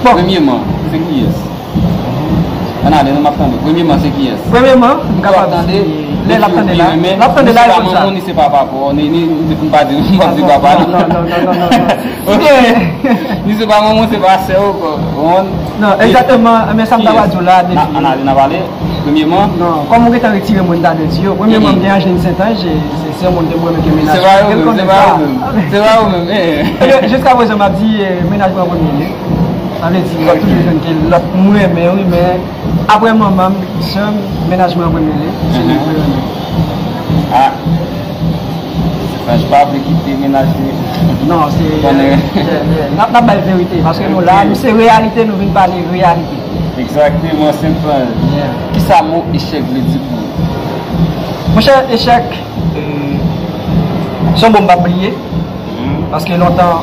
Bon. Premyeman, se kiyès? Ann ale, non, m ap tande. Premyeman, se kiyès? Premyeman, m kapab di, lè l ap tande la, l ap tande la, li konn sa. Ni se papa pou, ni, ni, ni, m pa di, m pa di papa, non. Non, non, non, non, non, non. Ok. Ni se pa manman, se pa sè w, ou konprann? Non, egzakteman, men sa m ta pral di w la, defi. Ann ale, n ap ale. Premyeman? Non, kòm ou gentan retire mwen ta de di yo. Premyeman, m gen Angeline Sent Anj, se, se yon moun ke mwen renmen ke mennaj. Se pa yo menm, se pa yo menm. Se pa yo menm, eh. Jiska prezan, m ap di, eh, mennaj mwen an premye lye. Sa vle di, w ap toujou jwenn ke lòt m renmen, wi, men apre manman m, sè m, mennaj mwen an premye lye, se li m renmen. Ah. Sent Anj pa vle kite mennaj li. Non, se, n ap, n ap bay verite, paske nou la, nou se reyalite, nou vin pale reyalite. Egzakteman, Sent Anj. Yeah. Kisa mo echèk vle di pou ou? Monchè, echèk, eh, se yon mo m p ap bliye. Mhm. Paske lontan,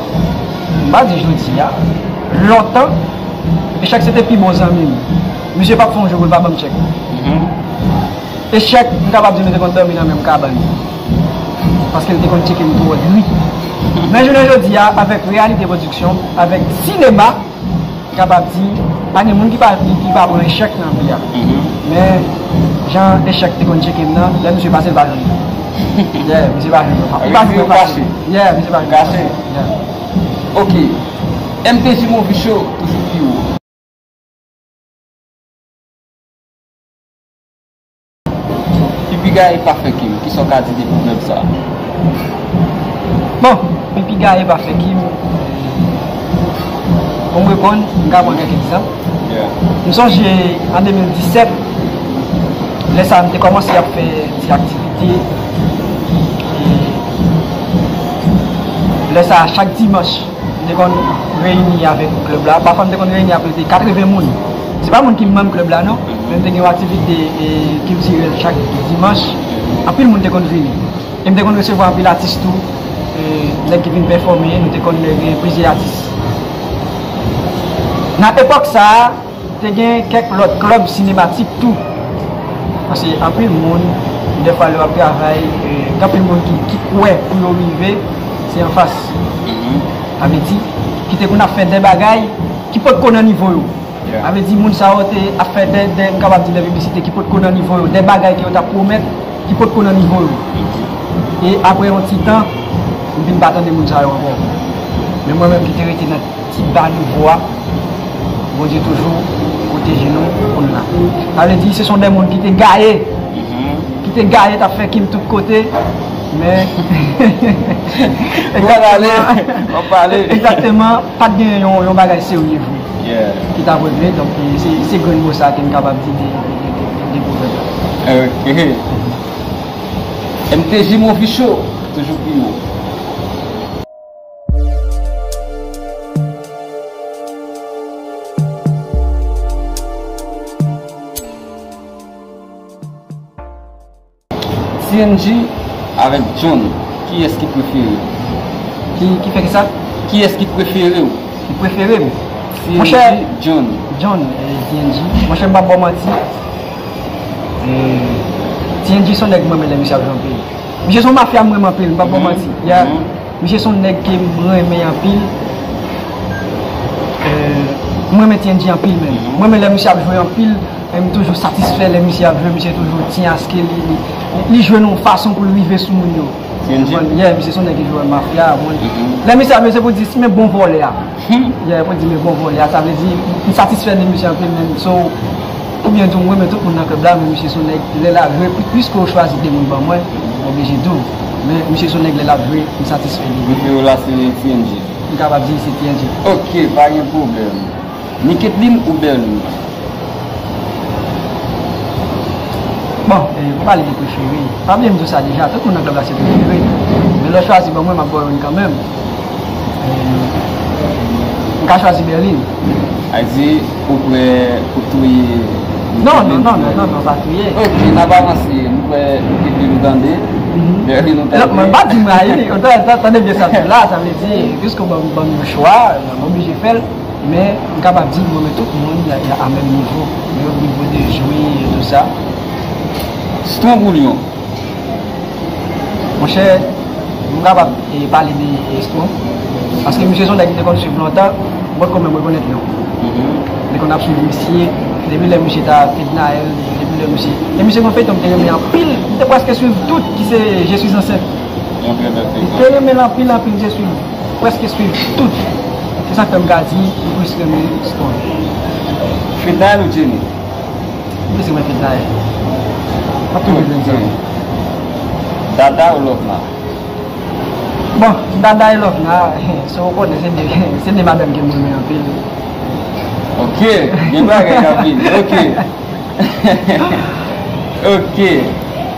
m pa di jodi a, lontan, echèk se te pi bon zanmi m. Misye p ap fè yon jou pou l pa ban m chèk. Mhm. Echèk, m kapab di nou te konn dòmi nan menm kabann. Paske l te konn tcheke m twò dri. Men jounen jodi a, avèk Reyalite Pwodiksyon, avèk sinema, m kapab di, pa gen moun ki pa, ki pa pran echèk nan vi a. Mhm. Men, jan echèk te konn tcheke m nan, lè misye pase, l pa jwenn mwen. Yeah, misye pa jwenn mwen. Li pa jwenn mwen fasil. Yeah, misye pa jwenn mwen fasil. Yeah. Ok. M T J Movie Show, toujou pi wo. Pi piga e pa fè Kim, kisa w ka di de pwoblèm sa a? Bon, pi piga e pa fè Kim, pou m reponn, m ka pran kèk egzanp. Yeah. M sonje an de mil disèt, lè sa a m te kòmanse ap fè ti aktivite, e lè sa a chak dimanch, nou te konn reyini avèk klèb la. Pafwa, nou te konn reyini a prèske katreven moun. Se pa moun ki manm klèb la, non. Men nou te gen yon aktivite, e, kiltirèl chak dimanch. Anpil moun te konn vini. E m te konn resevwa anpil atis tou. E, nèg ki vin pèfòme, nou te konn gen plizyè atis. Nan epòk sa a, te gen kèk lòt klèb sinematik tou. Paske anpil moun, dèfwa lè w ap travay, e, gen anpil moun ki, ki kwè pou yo rive, se anfas. Mhm. Sa vle di, ki te konn ap fè de bagay ki potko nan nivo yo. Yeah. Sa vle di, moun sa yo te ap fè de, de, m kapab di de piblisite ki potko nan nivo yo, de bagay ke yo t ap pwomèt ki potko nan nivo yo. Mhm. E apre yon ti tan, m vin pa tande moun sa yo ankò. Men mwen menm ki te rete nan ti ba nivo a, Bondye toujou pwoteje nou pou n la. Sa vle di, se son de moun ki te gaye, mhm, ki te gaye, t ap fè Kim tout kote, men w ap pale, w ap pale. Egzakteman, pa t gen yon, yon bagay serye vre, yeah, ki t ap regle. Donk, se, se grenn mo sa ke m kapab di de, de, de, de, de pwoblèm la. Ok. M T J Movie Show, toujou pi wo. T N G avèk John, kiyès ki prefere w? Ki, ki fè ki sa? Kiyès ki prefere w? Ki prefere m? Monchè, T N G, John. John, e, T N G. Monchè, m p ap ba w manti. E, T N G se yon nèg mwen renmen lè misye ap jwe anpil. Misye se yon mafya m renmen anpil, m p ap ba w manti. Yeah. Mhm. Misye se yon nèg ke m renmen anpil. E, m renmen T N G anpil menm. Mhm. M renmen lè misye ap jwe anpil, e m toujou satisfè lè misye ap jwe, misye toujou tyen aske li, li, li jwe nan yon fason pou l rive sou moun yo. T N G? Yeah, misye se yon nèg ki jwe mafya, bon. Mhm. Lè misye ap jwe, se pou di, men bon vòlè a. Hmm. Yeah, pou di, men bon vòlè a, sa vle di, m satisfè de misye anpil menm. So, oubyen di, m renmen tout moun nan klèb la, men misye se yon nèg, lè l ap jwe, pi-, piske yo chwazi de moun ban mwen, m oblije di w. Men misye se yon nèg, lè l ap jwe, m satisfè de li. Prefere w la, se T N G? M kapab di se T N G. Ok, pa gen pwoblèm. Ni Ketlin ou Berlin? Bon, e, pou pale de prefere, pa bliye m di w sa deja, tout moun nan klèb la se prefere. Men lè w chwazi ban mwen, m ap ba w youn kanmenm. E, m ka chwazi Berline. Sa vle di, ou prè pou touye. Non, non, non, non, non, non, pa touye. Ok, n ap avanse. Nou prè pou kite nou tande. Mhm. Berline, nou tande. Non, mwen pa di m rayi li. Tande, tande byen sa m di la, sa vle di, piske w ban m, ban m yon chwa, m oblije fè l. Men, m kapab di, mwen, men tout moun a menm nivo. Menm nivo de jwi e tou sa. Strong ou Lyon? Monchè, m kapab, e, pale de, e, Strong. Paske misye se yon nèg ki te konn swiv lontan, mwen konn menm rekonèt Lyon. Mhm. M te konn ap swiv misye, depi lè misye ta Fednaelle, depi lè misye. E misye gon feyton m te renmen anpil, m te prèske swiv tout, ki se Je suis enceinte. Yon trè bèl feyton. M te renmen l anpil, anpil, m te swiv, prèske swiv tout. Se sa k fè m ka di, m plis renmen Strong. Fednaelle ou Jenny? M plis renmen Fednaelle. M ap toujou di sa. Dada ou Lovena? Bon, Dada e Lovena, si w konnen, se de, se de madanm ke m renmen anpil. Ok, gen bagay k ap vini. Ok. Ok.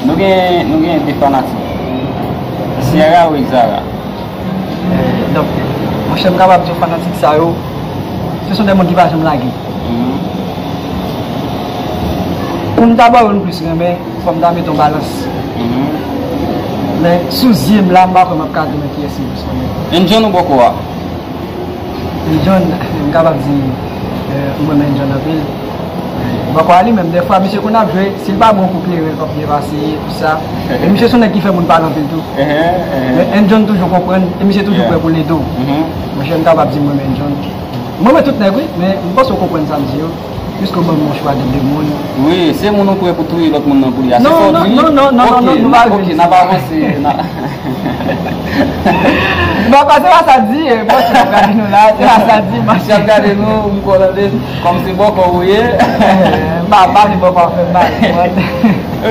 Nou gen, nou gen de fanatik. Ciara ou Zara? Eh, donk, monchè, m kapab di w fanatik sa yo, se son de moun ki pa janm lage. Mhm. Pou m ta ba yo m plis renmen, fò m ta mete yon balans. Mhm. Men, sou zye m la, m pa kwè m ap ka di w men kiyès m plis renmen. Enn John ou bòkò a? John, m kapab di, eh, m renmen John anpil. Bòkò a li menm, dèfwa, misye konn ap jwe, si l pa bon kou kleren, l p ap byen pase, tou sa. E misye se yon nèg ki fè moun pale anpil tou. Ehe, ehe. Men Enn John toujou konprann, e misye toujou prè pou l ede w. Mhm. Monchè, m kapab di m renmen Enn John. M renmen tout nèg, wi, men m panse w konprann sa m di yo. Piske w ban m yon chwa de de moun. Wi, se moun ou prè pou touye lòt moun nan pou li a. Se sa w di? Non, non, non, non, non, non, nou pa rive. Ok, n ap avanse. Bon, pa se pa sa di, eh, bon, si w ap gade nou la, se pa sa di, bon. Si w ap gade nou, m konnen de, kòm se bòkò ou ye. Eh, m pa, m pa vle bòkò fè m mal, konprann?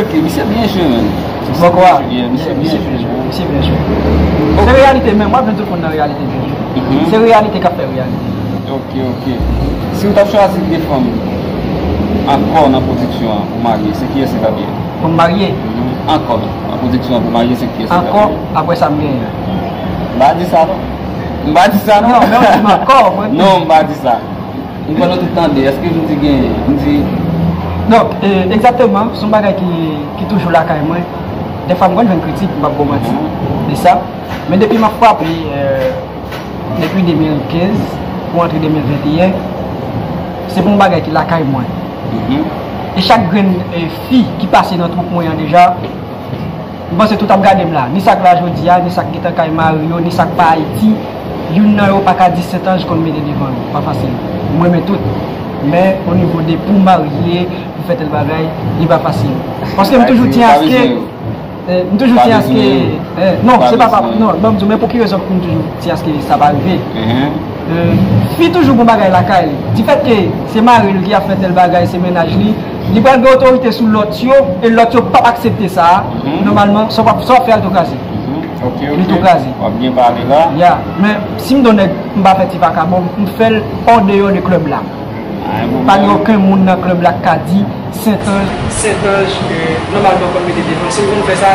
Ok, misye byen jwe, menm. Bòkò a? Yeah, misye byen jwe. Misye byen jwe. Ok. Se reyalite menm, w ap jwenn tout moun nan reyalite byen jwe. Mhm. Se reyalite k ap fè reyalite. Ok, ok. Si w t ap chwazi de fanm ankò nan pwodiksyon an pou marye, se kiyès li t ap ye? Pou m marye? Mhm. Ankò nan pwodiksyon an pou marye, se kiyès li t ap ye? Ankò, apre sa m genyen an. M pa di sa non. M pa di sa non. Non, men w di m ankò, mwen. Non, m pa di sa. M kwè nou tout tande. Èske m di genyen? M di. Donk, e, egzakteman, se yon bagay ki, ki toujou lakay mwen. Dèfwa m konn jwenn kritik, m p ap ba w manti, mhm, de sa. Men depi m ap frape, e, depi de mil kenz pou antre de mil venteyen, se pou yon bagay ki lakay mwen. Mhm. E chak grenn, e, fi ki pase nan twoup mwen an deja, m panse tout ap gade m la. Ni sa k la jodi a, ni sa k gentan kay mari yo, ni sa k pa Ayiti, youn nan yo pa ka di Sentanj konn mete devan yo. Pa fasil. M renmen tout. Men, o nivo de pou marye, pou fè tèl bagay, li pa fasil. Paske m toujou tyen aske Eh, m toujou tyen aske, eh, non, se pa, pa, non, ban m di w, men pou ki rezon pou m toujou tyen aske sa pa rive? Eh, fi toujou gon bagay lakay li. Difèt ke se mari l ki ap fè tèl bagay, se mennaj li, li pral gen otorite sou lòt yo, e lòt yo p ap aksepte sa a. Nòmalman, sa w ap, sa w ap fè a, l tou kraze. Li tou kraze. W ap byen pale la. Ya, men si m t yon nèg, m pa fè ti vakabon, m fè l andeyò de klèb la. Pa gen okenn moun nan klèb la k ka di Sentanj, Sentanj, e, nòmalman konn mete devan. Si l konn fè sa,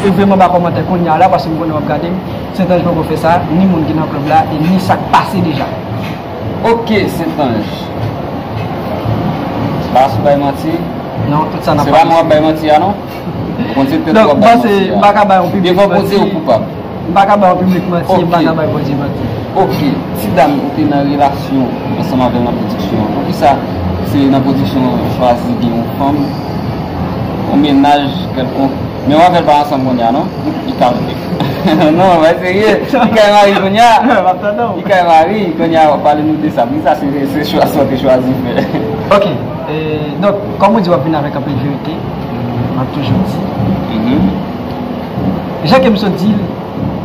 e, vreman ba kòmantè kounye a la, paske m konnen w ap gade m. Sentanj poko fè sa, ni moun ki nan klèb la, e ni sa k pase deja. Ok, Sentanj. Bas ou bay manti? Non, tout sa nan. Se pa mwen w ap bay manti a, non? Ou konn se tèt ou ap bay manti a. Devan Bondye ou koupab. M pa ka bay yon piblik manti, m pa ka bay Bondye manti. Ok. Ti dam ou te nan relasyon ansanm avè l nan pwodiksyon an, poukisa se nan pwodiksyon an ou chwazi gen yon fanm, yon mennaj kèlkonk? Men w avè l pa ansanm kounye a, non? Li ka, non, bay serye. Li ka mari kounye a. Li ka mari kounye a, pale nou de sa. Poukisa se, se chwa sa w te chwazi fè? Ok. E, donk, kòm ou di, w ap vin avèk anpil verite, m ap toujou di. Jan ke m sot di l,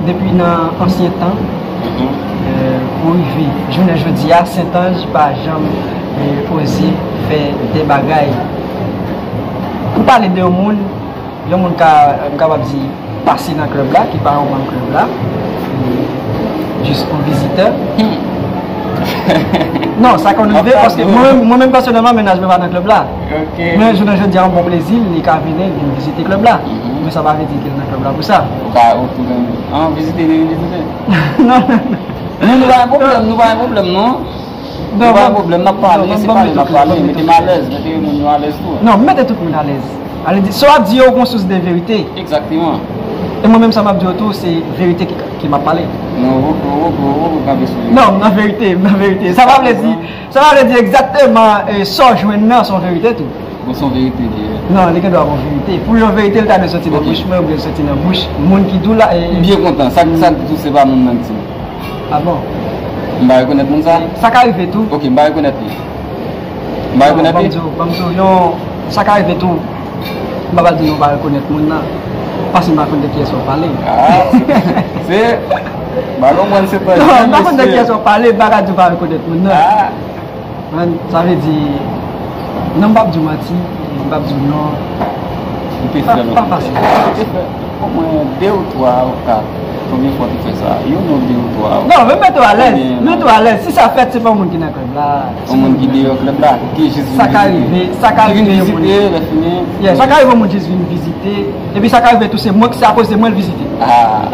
depi nan ansyen tan, e, pou rive jounen jodi a, Sentanj pa janm, e, oze fè de bagay. Pou pale de yon moun, yon moun ka, m kapab di, pase nan klèb la, ki pa yon manm klèb la, jis yon vizitè. Non, sa konn rive, paske mwen menm, mwen menm pèsonèlman, mennaj mwen pa nan klèb la. Men jounen jodi a, yon bon plezi, li ka vini, vin vizite klèb la. Men sa pa vle di ke l nan klèb la pou sa. Ou ka, ou tounen, an, vizite, li vin vizite. Non, non, non. Nou, nou pa gen pwoblèm, nou pa gen pwoblèm, non. Nou pa gen pwoblèm, n ap pale, se pale n ap pale, mete m alèz, mete moun yo alèz tou. Non, m mete tout moun alèz. Ale di, sa w ap di yo, gon sous de verite. Egzakteman. E mwen menm, sa m ap di yo tou, se verite ki, ki m ap pale. Non, ou, ou, ou, ou, ou kanpe sou li. Non, m nan verite, m nan verite. Sa pa vle di, sa pa vle di egzakteman, eh, sa w jwenn nan, se yon verite tou. Bon, se yon verite li ye. Non, li gen dwa gon verite. Pou yon verite, li ta dwe soti nan bouch mwen, oubyen soti nan bouch moun ki di w la, eh. M byen kontan. Sa, sa k di tou, se pa moun nan k di m. Ah bon? M pa rekonèt moun sa? Sa ka rive tou. Ok, m pa rekonèt li. M pa rekonèt li. Ban m di w, ban m di w, yon, sa ka rive tou. M pa pral di nou pa rekonèt moun nan. Paske m pa konn de kiyès w ap pale. Ah, se, se, ba konprann se pa. Non, m pa konn de kiyès w ap pale, m pa ka di w pa rekonèt moun nan. Ah. Man, sa vle di, non, m p ap di w manti, m p ap di w non. Ou te fè lontan. Pa fasil. Ou te fè omwen de ou twa ou kat. Konbyen fwa ou te fè sa? Youn ou de ou twa ou? Non, men mete w alèz. Mete w alèz. Si sa fèt, se pa yon moun ki nan klèb la. Yon moun ki deyò klèb la, ki jis vin vizite. Sa ka rive, sa ka rive yon moun. Ki vin vizite, lè fini. Yeah, sa ka rive yon moun jis vin vizite. Epi sa ka rive tou, se mwen ki, se akoz de mwen l vizite. Ah.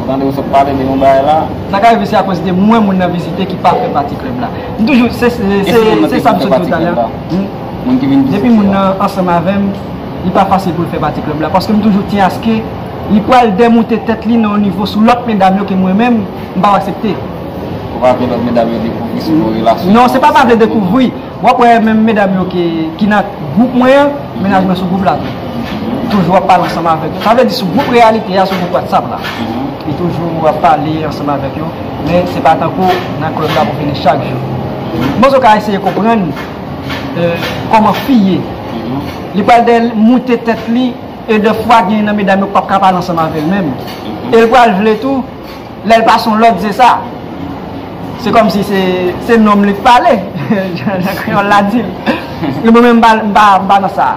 Ou tande ou sot pale de yon bagay la? Sa ka rive se akoz de mwen moun nan vizite ki pa fè pati klèb la. M toujou, se, se, se, se sa m sot di w talè. Moun ki vin vizite a. Depi moun nan ansanm avè m, li pa fasil pou l fè pati klèb la. Paske m toujou tyen aske li pral demoute tèt li nan yon nivo sou lòt medam yo ke mwen menm, m p ap aksepte. Ou pa vle lòt medam yo dekouvri sou yon relasyon? Non, se pa pa vle dekouvri. W ap wè menm medam yo ki, ki nan gwoup mwen an, mennaj mwen sou gwoup la tou. Toujou ap pale ansanm avèk yo. Sa vle di sou gwoup reyalite a, sou gwoup WhatsApp la. Li toujou ap pale ansanm avèk yo. Men se pa tankou nan klèb la pou vini chak jou. M panse w ka eseye konprann, eh, kòman fi ye. Li pral de moute tèt li, e defwa gen nan medam yo k p ap ka pale ansanm avè l menm. E l pral vle tou, lè l pase yon lòt, se sa. Se kòmsi se, se nonm li k pale. Jan, jan kreyòl la di l. E mwen menm, m pa, m pa, m pa nan sa.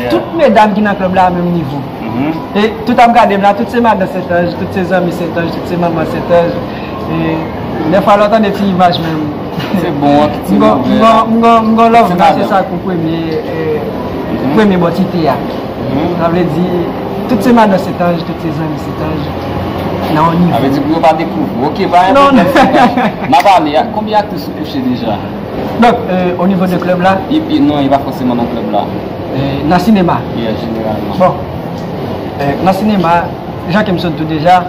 Tout medam ki nan klèb la menm nivo. E tout ap gade m la, tout se madan Sentanj, tout se zanmi Sentanj, tout se manman Sentanj. E dèfwa lè w tande ti imaj menm. Se bon an, ki ti move. M gon, m gon, m gon love la, se sa pou premye, eh, premye bò ti te a. Sa vle di, tout se madan Sentanj, tout se zanmi Sentanj, nan yon nivo. Sa vle di pou yo pa dekouvri. Ok, pa gen pwoblèm, Sentanj. M ap ale. Konbyen aktris ou kouche deja? Donk, eh, o nivo de klèb la? Epi, non, e pa fòseman nan klèb la. Eh, nan sinema? Yeah, jeneralman. Bon. Eh, nan sinema, jan ke m sot di w deja,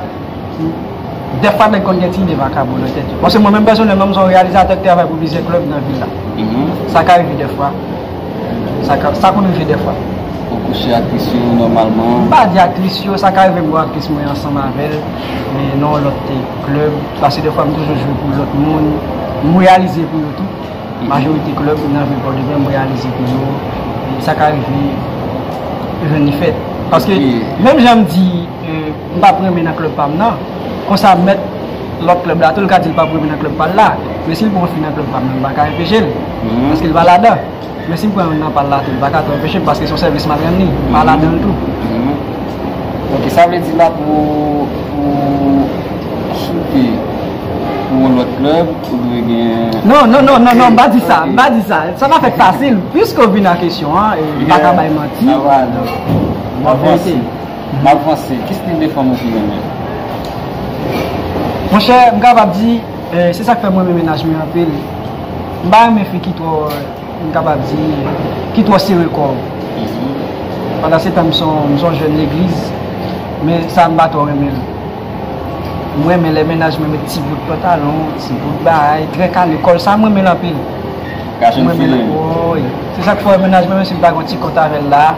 dèfwa nèg konn gen ti ide vakabon nan tèt yo. Paske mwen menm pèsonèlman, m se yon reyalizatè k travay pou plizyè klèb nan vil la. Sa ka rive dèfwa. Sa ka, sa konn rive dèfwa. Ou kouche aktris yo nòmalman? M pa di aktris yo, sa ka rive m wè aktris mwen ansanm avè l, men nan yon lòt klèb. Paske dèfwa m toujou jwe pou lòt moun. M reyalize pou yo tou. Majorite klèb nan vil Pòdepè, m reyalize pou yo, e sa ka rive, jwenn li fèt. Paske, menm jan m di, e, m p ap renmen nan klèb pa m nan, konsa mèt lòt klèb la tou, l ka di l p ap renmen nan klèb pa l la. Men si l pran fi nan klèb pa m nan, m pa ka anpeche l. Paske l pa ladan. Men si m pran youn nan pa l la tou, li pa ka tou anpeche m paske se yon sèvis m al rann li, m pa ladan l tou. Ok, sa vle di la pou, pou choute pou yon lòt klèb, ou dwe gen... Non, non, non, non, non, m pa di sa, m pa di sa. Sa pa fèk fasil. Piske w vin a kesyon an, e m pa ka bay manti. M ap vanse. M ap vanse. Ki stil de fanm ou pi renmen? Monchè, m kapab di, e, se sa k fè m renmen mennaj mwen anpil. M pa renmen fi ki twò, m kapab di, ki twò sere kò. Pandan se tan, m se yon, m se yon jèn legliz, men sa m pa twò renmen l. M renmen lè mennaj mwen met ti bout pantalon, ti bout bagay, trè kale, kòl, sa m renmen l anpil. Mwen menm, woy. Se sa k fè mennaj mwen, menm si m pa gen ti kont avè l la,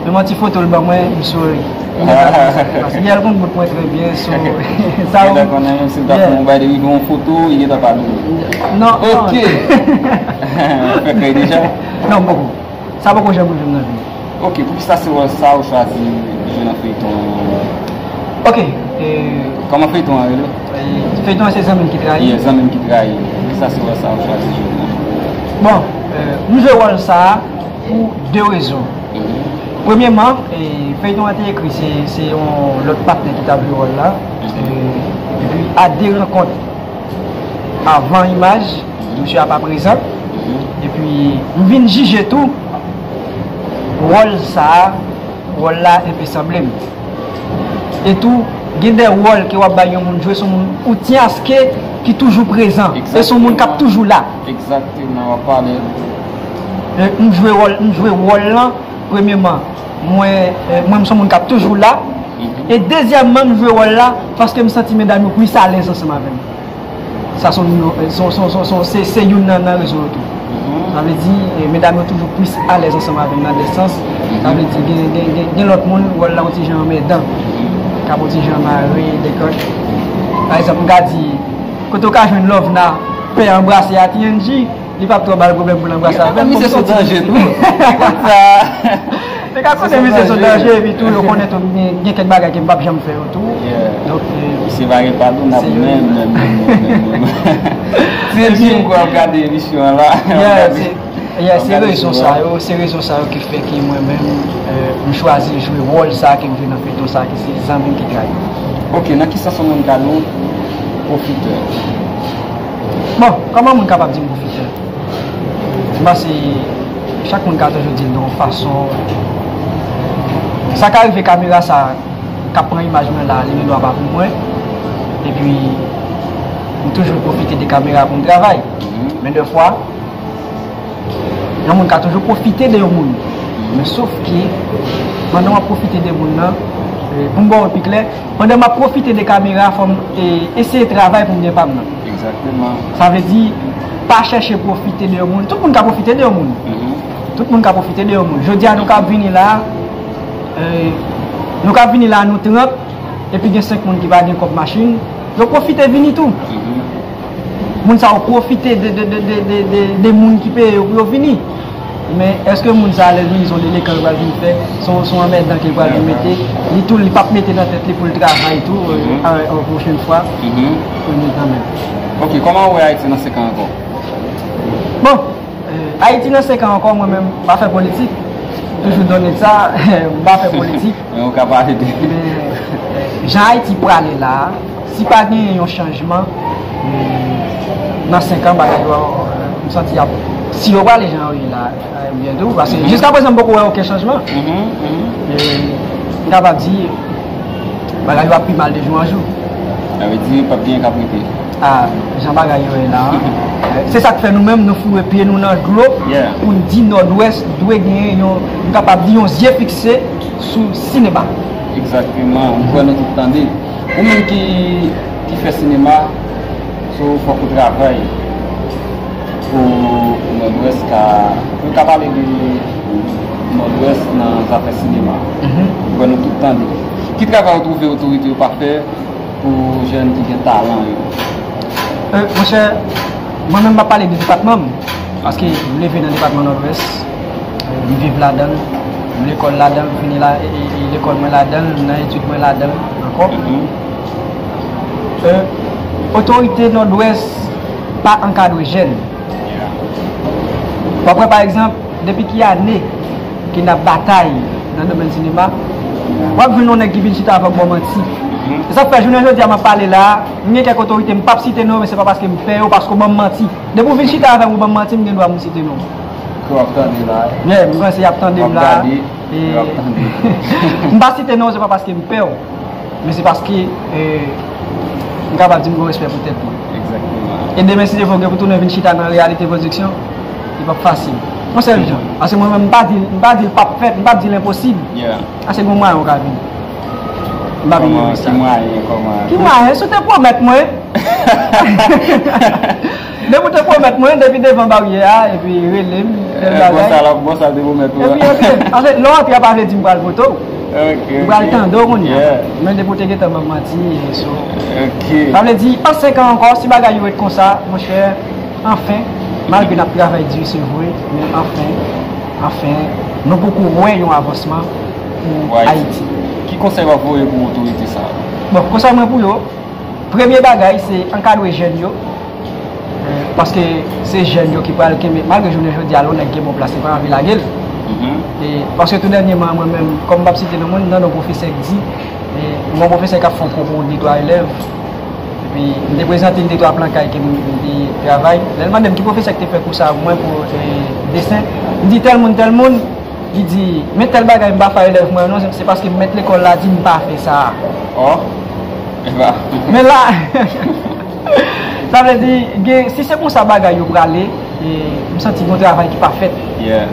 menm yon ti foto l ban mwen, m souri. Li gentan konn sa k pase. Yè l konn bout mwen trè byen, so, sa ou gentan konnen, menm si l ta fè yon bagay depi yon foto, li gentan pa dou. Non, non. Ok. Fè krèy deja? Non, m poko. Sa poko janm rive m nan vi m. Ok, poukisa se wòl sa ou chwazi jwe nan feyton an? Ok, e, kòman feyton an rele? E, feyton an se Zanmi m ki trayi. Yeah, Zanmi m ki trayi. Poukisa se wòl sa ou chwazi jwe nan? Bon, e, m jwe wòl sa a pou de rezon. Premyeman, e, feyton an te ekri, se, se yon lòt patnè ki t ap jwe wòl la. E, epi, a de rankont avan imaj, Misye a pa prezan. Epi, m vin jije tou, wòl sa a, wòl la enpe sanble m. E tou, gen de wòl ke w ap bay yon moun jwe, se yon moun ou tyen aske ki toujou prezan. E se yon moun k ap toujou la. Egzakteman, w ap pale. E m jwe wòl, m jwe wòl lan, premyeman, mwen, e, mwen, m se yon moun k ap toujou la. E dezyèmman, m jwe wòl la paske m santi medam yo plis alèz ansanm avè m. Sa se yon nimewo, se, se, se, se, se, se youn nan, nan rezon yo tou. Sa vle di, e, medam yo toujou plis alèz ansanm avè m nan de sans. Sa vle di, gen, gen, gen, gen lòt moun, wòl la yon ti jan anmèdan. K ap yon ti jan mare, dekòt. Pa egzanp, m ka di, kote w ka jwenn Lovena, pè anbrase a T N G, li p ap twò ba l pwoblèm pou l anbrase avè m. Misye se yon danje tou. Li konn sa. Nèg la konnen misye se yon danje, epi tou, yo konnen tou, gen, gen kèk bagay ke m p ap janm fè yo tou. Donk, e, misye pa gen padonab menm, menm, menm, menm, menm. Se di m kwa ap gade emisyon an la. Yeah, se, yeah, se rezon sa yo, se rezon sa yo ki fè ke mwen menm, e, m chwazi jwe wòl sa ke m jwe nan feyton sa, ki se zanmi m ki trayi. Ok, nan ki sans yon moun ka di w pwofitè? Bon, kòman moun kapab di m pwofitè? M panse chak moun ka toujou di l nan yon fason. Sa ka rive kamera sa k ap pran imaj mwen la, li gen dwa pa pou mwen. Epi, m toujou pwofite de kamera pou m travay. Men defwa, yon moun ka toujou pwofite de yon moun. Men sof ke, pandan w ap pwofite de moun nan, e, pou m ba w pi klè, pandan m ap pwofite de kamera, fò m, e, eseye travay pou m gen pa m nan. Egzakteman. Sa vle di, pa chèche pwofite de yon moun. Tout moun ka pwofite de yon moun. Tout moun ka pwofite de yon moun. Jodi a, nou ka vini la, e, nou ka vini la, nou trant, epi gen senk moun ki pa gen kòb machin, yo pwofite vini tou. Moun sa yo pwofite de, de, de, de, de, de, de moun ki peye yo pou yo vini. Men èske moun sa a lè l vini se yon delekan l pral vin fè, se yon, se yon anmèdan ke l pral vin mete, li tou, li p ap mete nan tèt li pou l travay tou, e, an, an pwochèn fwa, pou l vin kanmenm. Ok, kòman w wè Ayiti nan senk an ankò? Bon, e, Ayiti nan senk an ankò, mwen menm, m pa fè politik, toujou donnen sa, m pa fè politik. Men ou ka pale de. Men, e, jan Ayiti prale la a, si pa genyen yon chanjman, e, nan senk an, bagay yo, e, m santi y ap, si yo prale jan yo ye la, e, byen tou, paske jiska prezan, m poko wè okenn chanjman. E, m kapab di, bagay yo ap pi mal de jou an jou. Sa vle di, p ap genyen k ap rete. A, jan bagay yo ye la a. Se sa k fè nou menm, nou foure pye nou nan dlo pou n di Nòdwès dwe genyen yon, nou kapab di yon zye fikse sou sinema. Egzakteman, m kwè nou tout tande. Ou menm ki, ki fè sinema, so, fòk ou travay pou Nòdwès ka, nou ka pale de Nòdwès nan zafè sinema. M kwè nou tout tande. Ki travay ou twouve otorite yo pa fè pou jèn ki gen talan yo? E, monchè, mwen menm m ap pale de depatman m, paske m leve nan depatman Nòdwès, e, m viv ladan l, m lekòl ladan l, m fini la, e, e, e, lekòl mwen ladan l, m nan etid mwen ladan l ankò. E, otorite Nòdwès pa ankadre jèn. W ap wè, pa egzanp, depi ki ane ke n ap batay nan domèn sinema, w ap jwenn yon nèg ki vin chita avè w ba w manti. E sa k fè, jounen jodi a, m ap pale la a, m gen kèk otorite, m p ap site non yo, men se pa paske m pè yo, paske w ban m manti. Depi w vin chita avè m, ou ban m manti, m gen dwa pou m site non w. Ke w ap tande la a. Yeah, m panse y ap tande m la a. E, m pa site non w, se pa paske m pè w. Men se paske, e, m kapab di m gen respè pou tèt mwen. Egzakteman. E demen, si Dye vle, ou gen pou tounen vin chita nan Reyalite Pwodiksyon, li p ap fasil. Yon sèl jan. Paske mwen menm, m pa di, m pa di l p ap fèt, m p ap di l enposib. Paske gen mwayen ou ka vini. M pa vini. Kòman, ki mwayen, kòman? Ki mwayen? Si w te pwomèt mwen. Depi w te pwomèt mwen, depi devan baryè a, epi rele m, tèl bagay. Bon, sa l ap, bon, sa l te pwomèt ou a. Epi, epi, anfèt, lè w antre a pa vle di m pral vote w. M pral tande w kounye a. Men depi w te gentan ban m manti, e so. Sa vle di, an senk an ankò, si bagay yo ret konsa, monchè, anfen, malgre n ap travay di, se vre, men anfen, anfen, nou poko wè yon avansman pou Ayiti. Ki konsèy w ap voye pou otorite sa yo? Bon, konsèy mwen pou yo, premye bagay, se ankadre jèn yo. Paske se jèn yo ki pral kenbe, malgre jounen jodi a, lè yon nèg gen bon plas, li pa anvi lage l. E, paske tou dènyèman, mwen menm, kòm m p ap site non moun, m tande yon pwofesè k di, e, yon pwofesè k ap fè yon pwopo pou netwaye lèv, Epi, m te prezante l de twa plan kay ke m, m te travay. Lè l mande m ki pwofesè ki te fè kou sa pou mwen pou, e, desen, m di tèl moun, tèl moun, li di, men tèl bagay m pa fè elèv mwen non, se, se paske mèt lekòl la di m pa fè sa. Oh, e pa. Men la, sa vle di, gen, si se konsa bagay yo prale, e, m santi gen yon travay ki pa fèt. Yeah.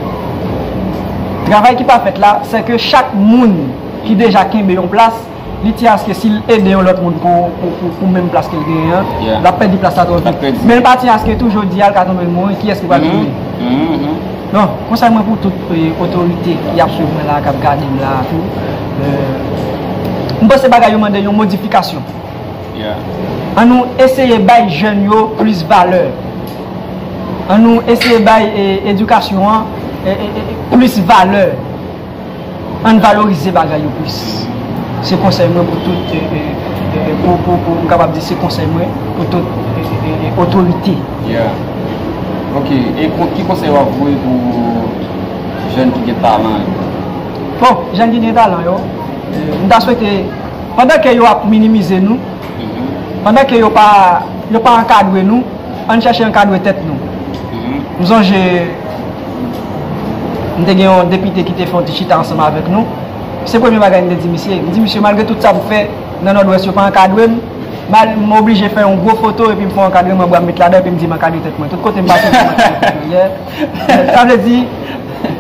Travay ki pa fèt la, se ke chak moun ki deja kenbe yon plas, li tyen aske si l ede yon lòt moun pou, pou, pou, pou menm plas ke l genyen an, yeah, l ap pèdi plas la twò vit. Men l pa tyen aske tou jodi a l ka tonbe l mouri, kiyès ki pral tounen? Non, konsèy mwen pou tout, e, otorite ki ap swiv mwen la, k ap gade m la tou, e, m panse bagay yo mande yon modifikasyon. Yeah. An nou eseye bay jèn yo plis valè. An nou eseye bay, e, edikasyon an, e, e, e, plis valè. Ann valorize bagay yo plis. Se konsèy mwen pou tout, e, e, e, pou, pou, pou, m kapab di se konsèy mwen pou tout, e, e, e, otorite. Yeah. Ok, e kon, ki konsèy w ap voye pou jèn ki gen talan yo? Bon, jèn ki gen talan yo, e, m ta swete, pandan ke yo ap minimize nou, pandan ke yo pa, yo pa ankadre nou, ann chèche ankadre tèt nou. M sonje, m te gen yon depite ki te fè yon ti chita ansanm avèk nou. Se premye bagay m te di misye. M di, "Misye, malgre tout sa m fè nan Nòdwès, yo pa ankadre m. M oblije fè yon gwo foto epi m fè yon ankadreman bra m met ladan epi m di m ankadre tèt mwen. Tout kote m pase, m di m ankadre tèt mwen." Yeah. Sa vle di,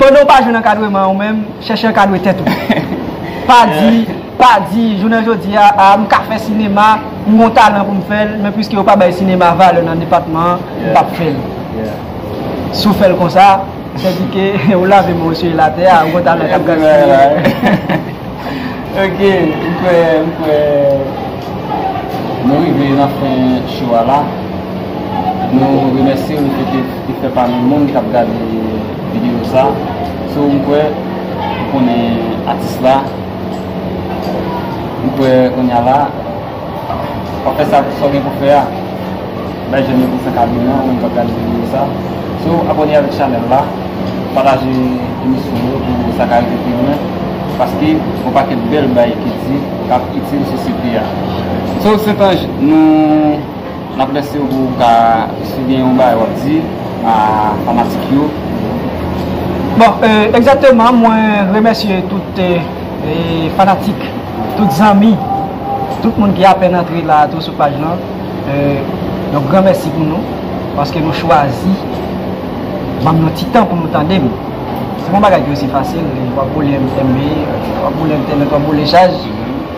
pandan w pa jwenn ankadreman ou menm, chèche ankadre tèt ou. Pa di, pa di, jounen jodi a, a, m ka fè sinema, m gon talan pou m fè l, men piske yo pa bay sinema valè nan depatman an, m p ap fè l. Si w fè l konsa, sèdike ou lave men w, w siye l atè a, ou gon talan k ap gaspiye. Ok, m kwè, m kwè nou rive nan fen show a la. Nou remèsye w lefètke li fè pami moun k ap gade videyo sa. So, m kwè, ou konnen atis la. M kwè, kounye a la, w ap fè sa, sa w gen pou fè a. Bay jèn yo plis ankadreman, ou menm k ap gade videyo sa. So, abòne avèk chanèl la, pataje emisyon yo pou sa ka rive pi lwen, paske gon pakèt bèl bagay ki di k ap itil sosyete a. So, Sentanj, nou N ap lese w pou w ka, si gen yon bagay w ap di a fanatik yo. Bon, e, egzakteman, mwen remèsye tout, e, e, fanatik, tout zanmi, tout moun ki apèn antre la tou sou paj lan. E, yon gran mèsi pou nou, paske nou chwazi ban m yon ti tan pou nou tande m. Se pa yon bagay ki osi fasil, w ap boule M B, w ap boule entènèt, w ap boule chaj.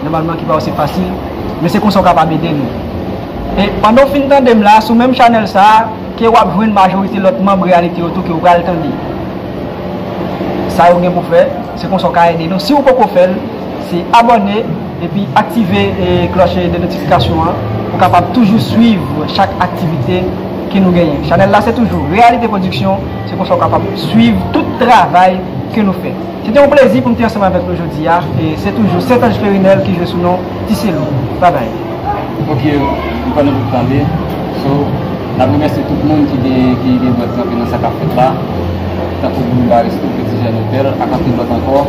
Nòmalman ki pa osi fasil, men se konsa w kapab ede nou. E pandan w fin tande m la, sou menm chanèl sa a, ke w ap jwenn majorite lòt manm Reyalite yo tou ke w pral tande. Sa yo gen pou fè, se konsa w ka ede nou. Si w poko fè l, se abòne epi aktive, e, klòch de notifikasyon an pou w kapab toujou swiv chak aktivite ke nou genyen. Chanèl la se toujou Reyalite Pwodiksyon, se konsa w kapab swiv tout travay ke nou fè. Se te yon plezi pou m te ansanm avèk nou jodi a. E se toujou Sentanj Ferinel ki jwe sou non Ti Selo. Babay. Ok, m konnen nou tout tande. So, n ap remèsye tout moun ki gen, ki gen dwèt kanpe nan sa k ap fèt la. Tankou Boulva Resto, Petit Jeune Hotel, ak anpil lòt ankò,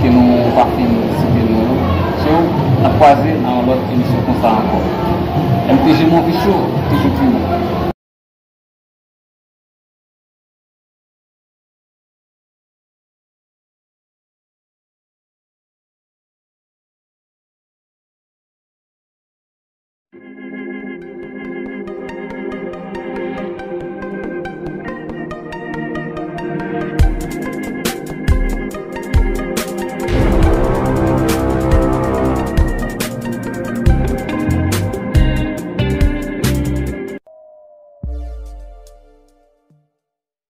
ke nou pa fin site non yo. So, n ap kwaze nan yon lòt emisyon konsa ankò. M T G Movie Show, toujou pi wo.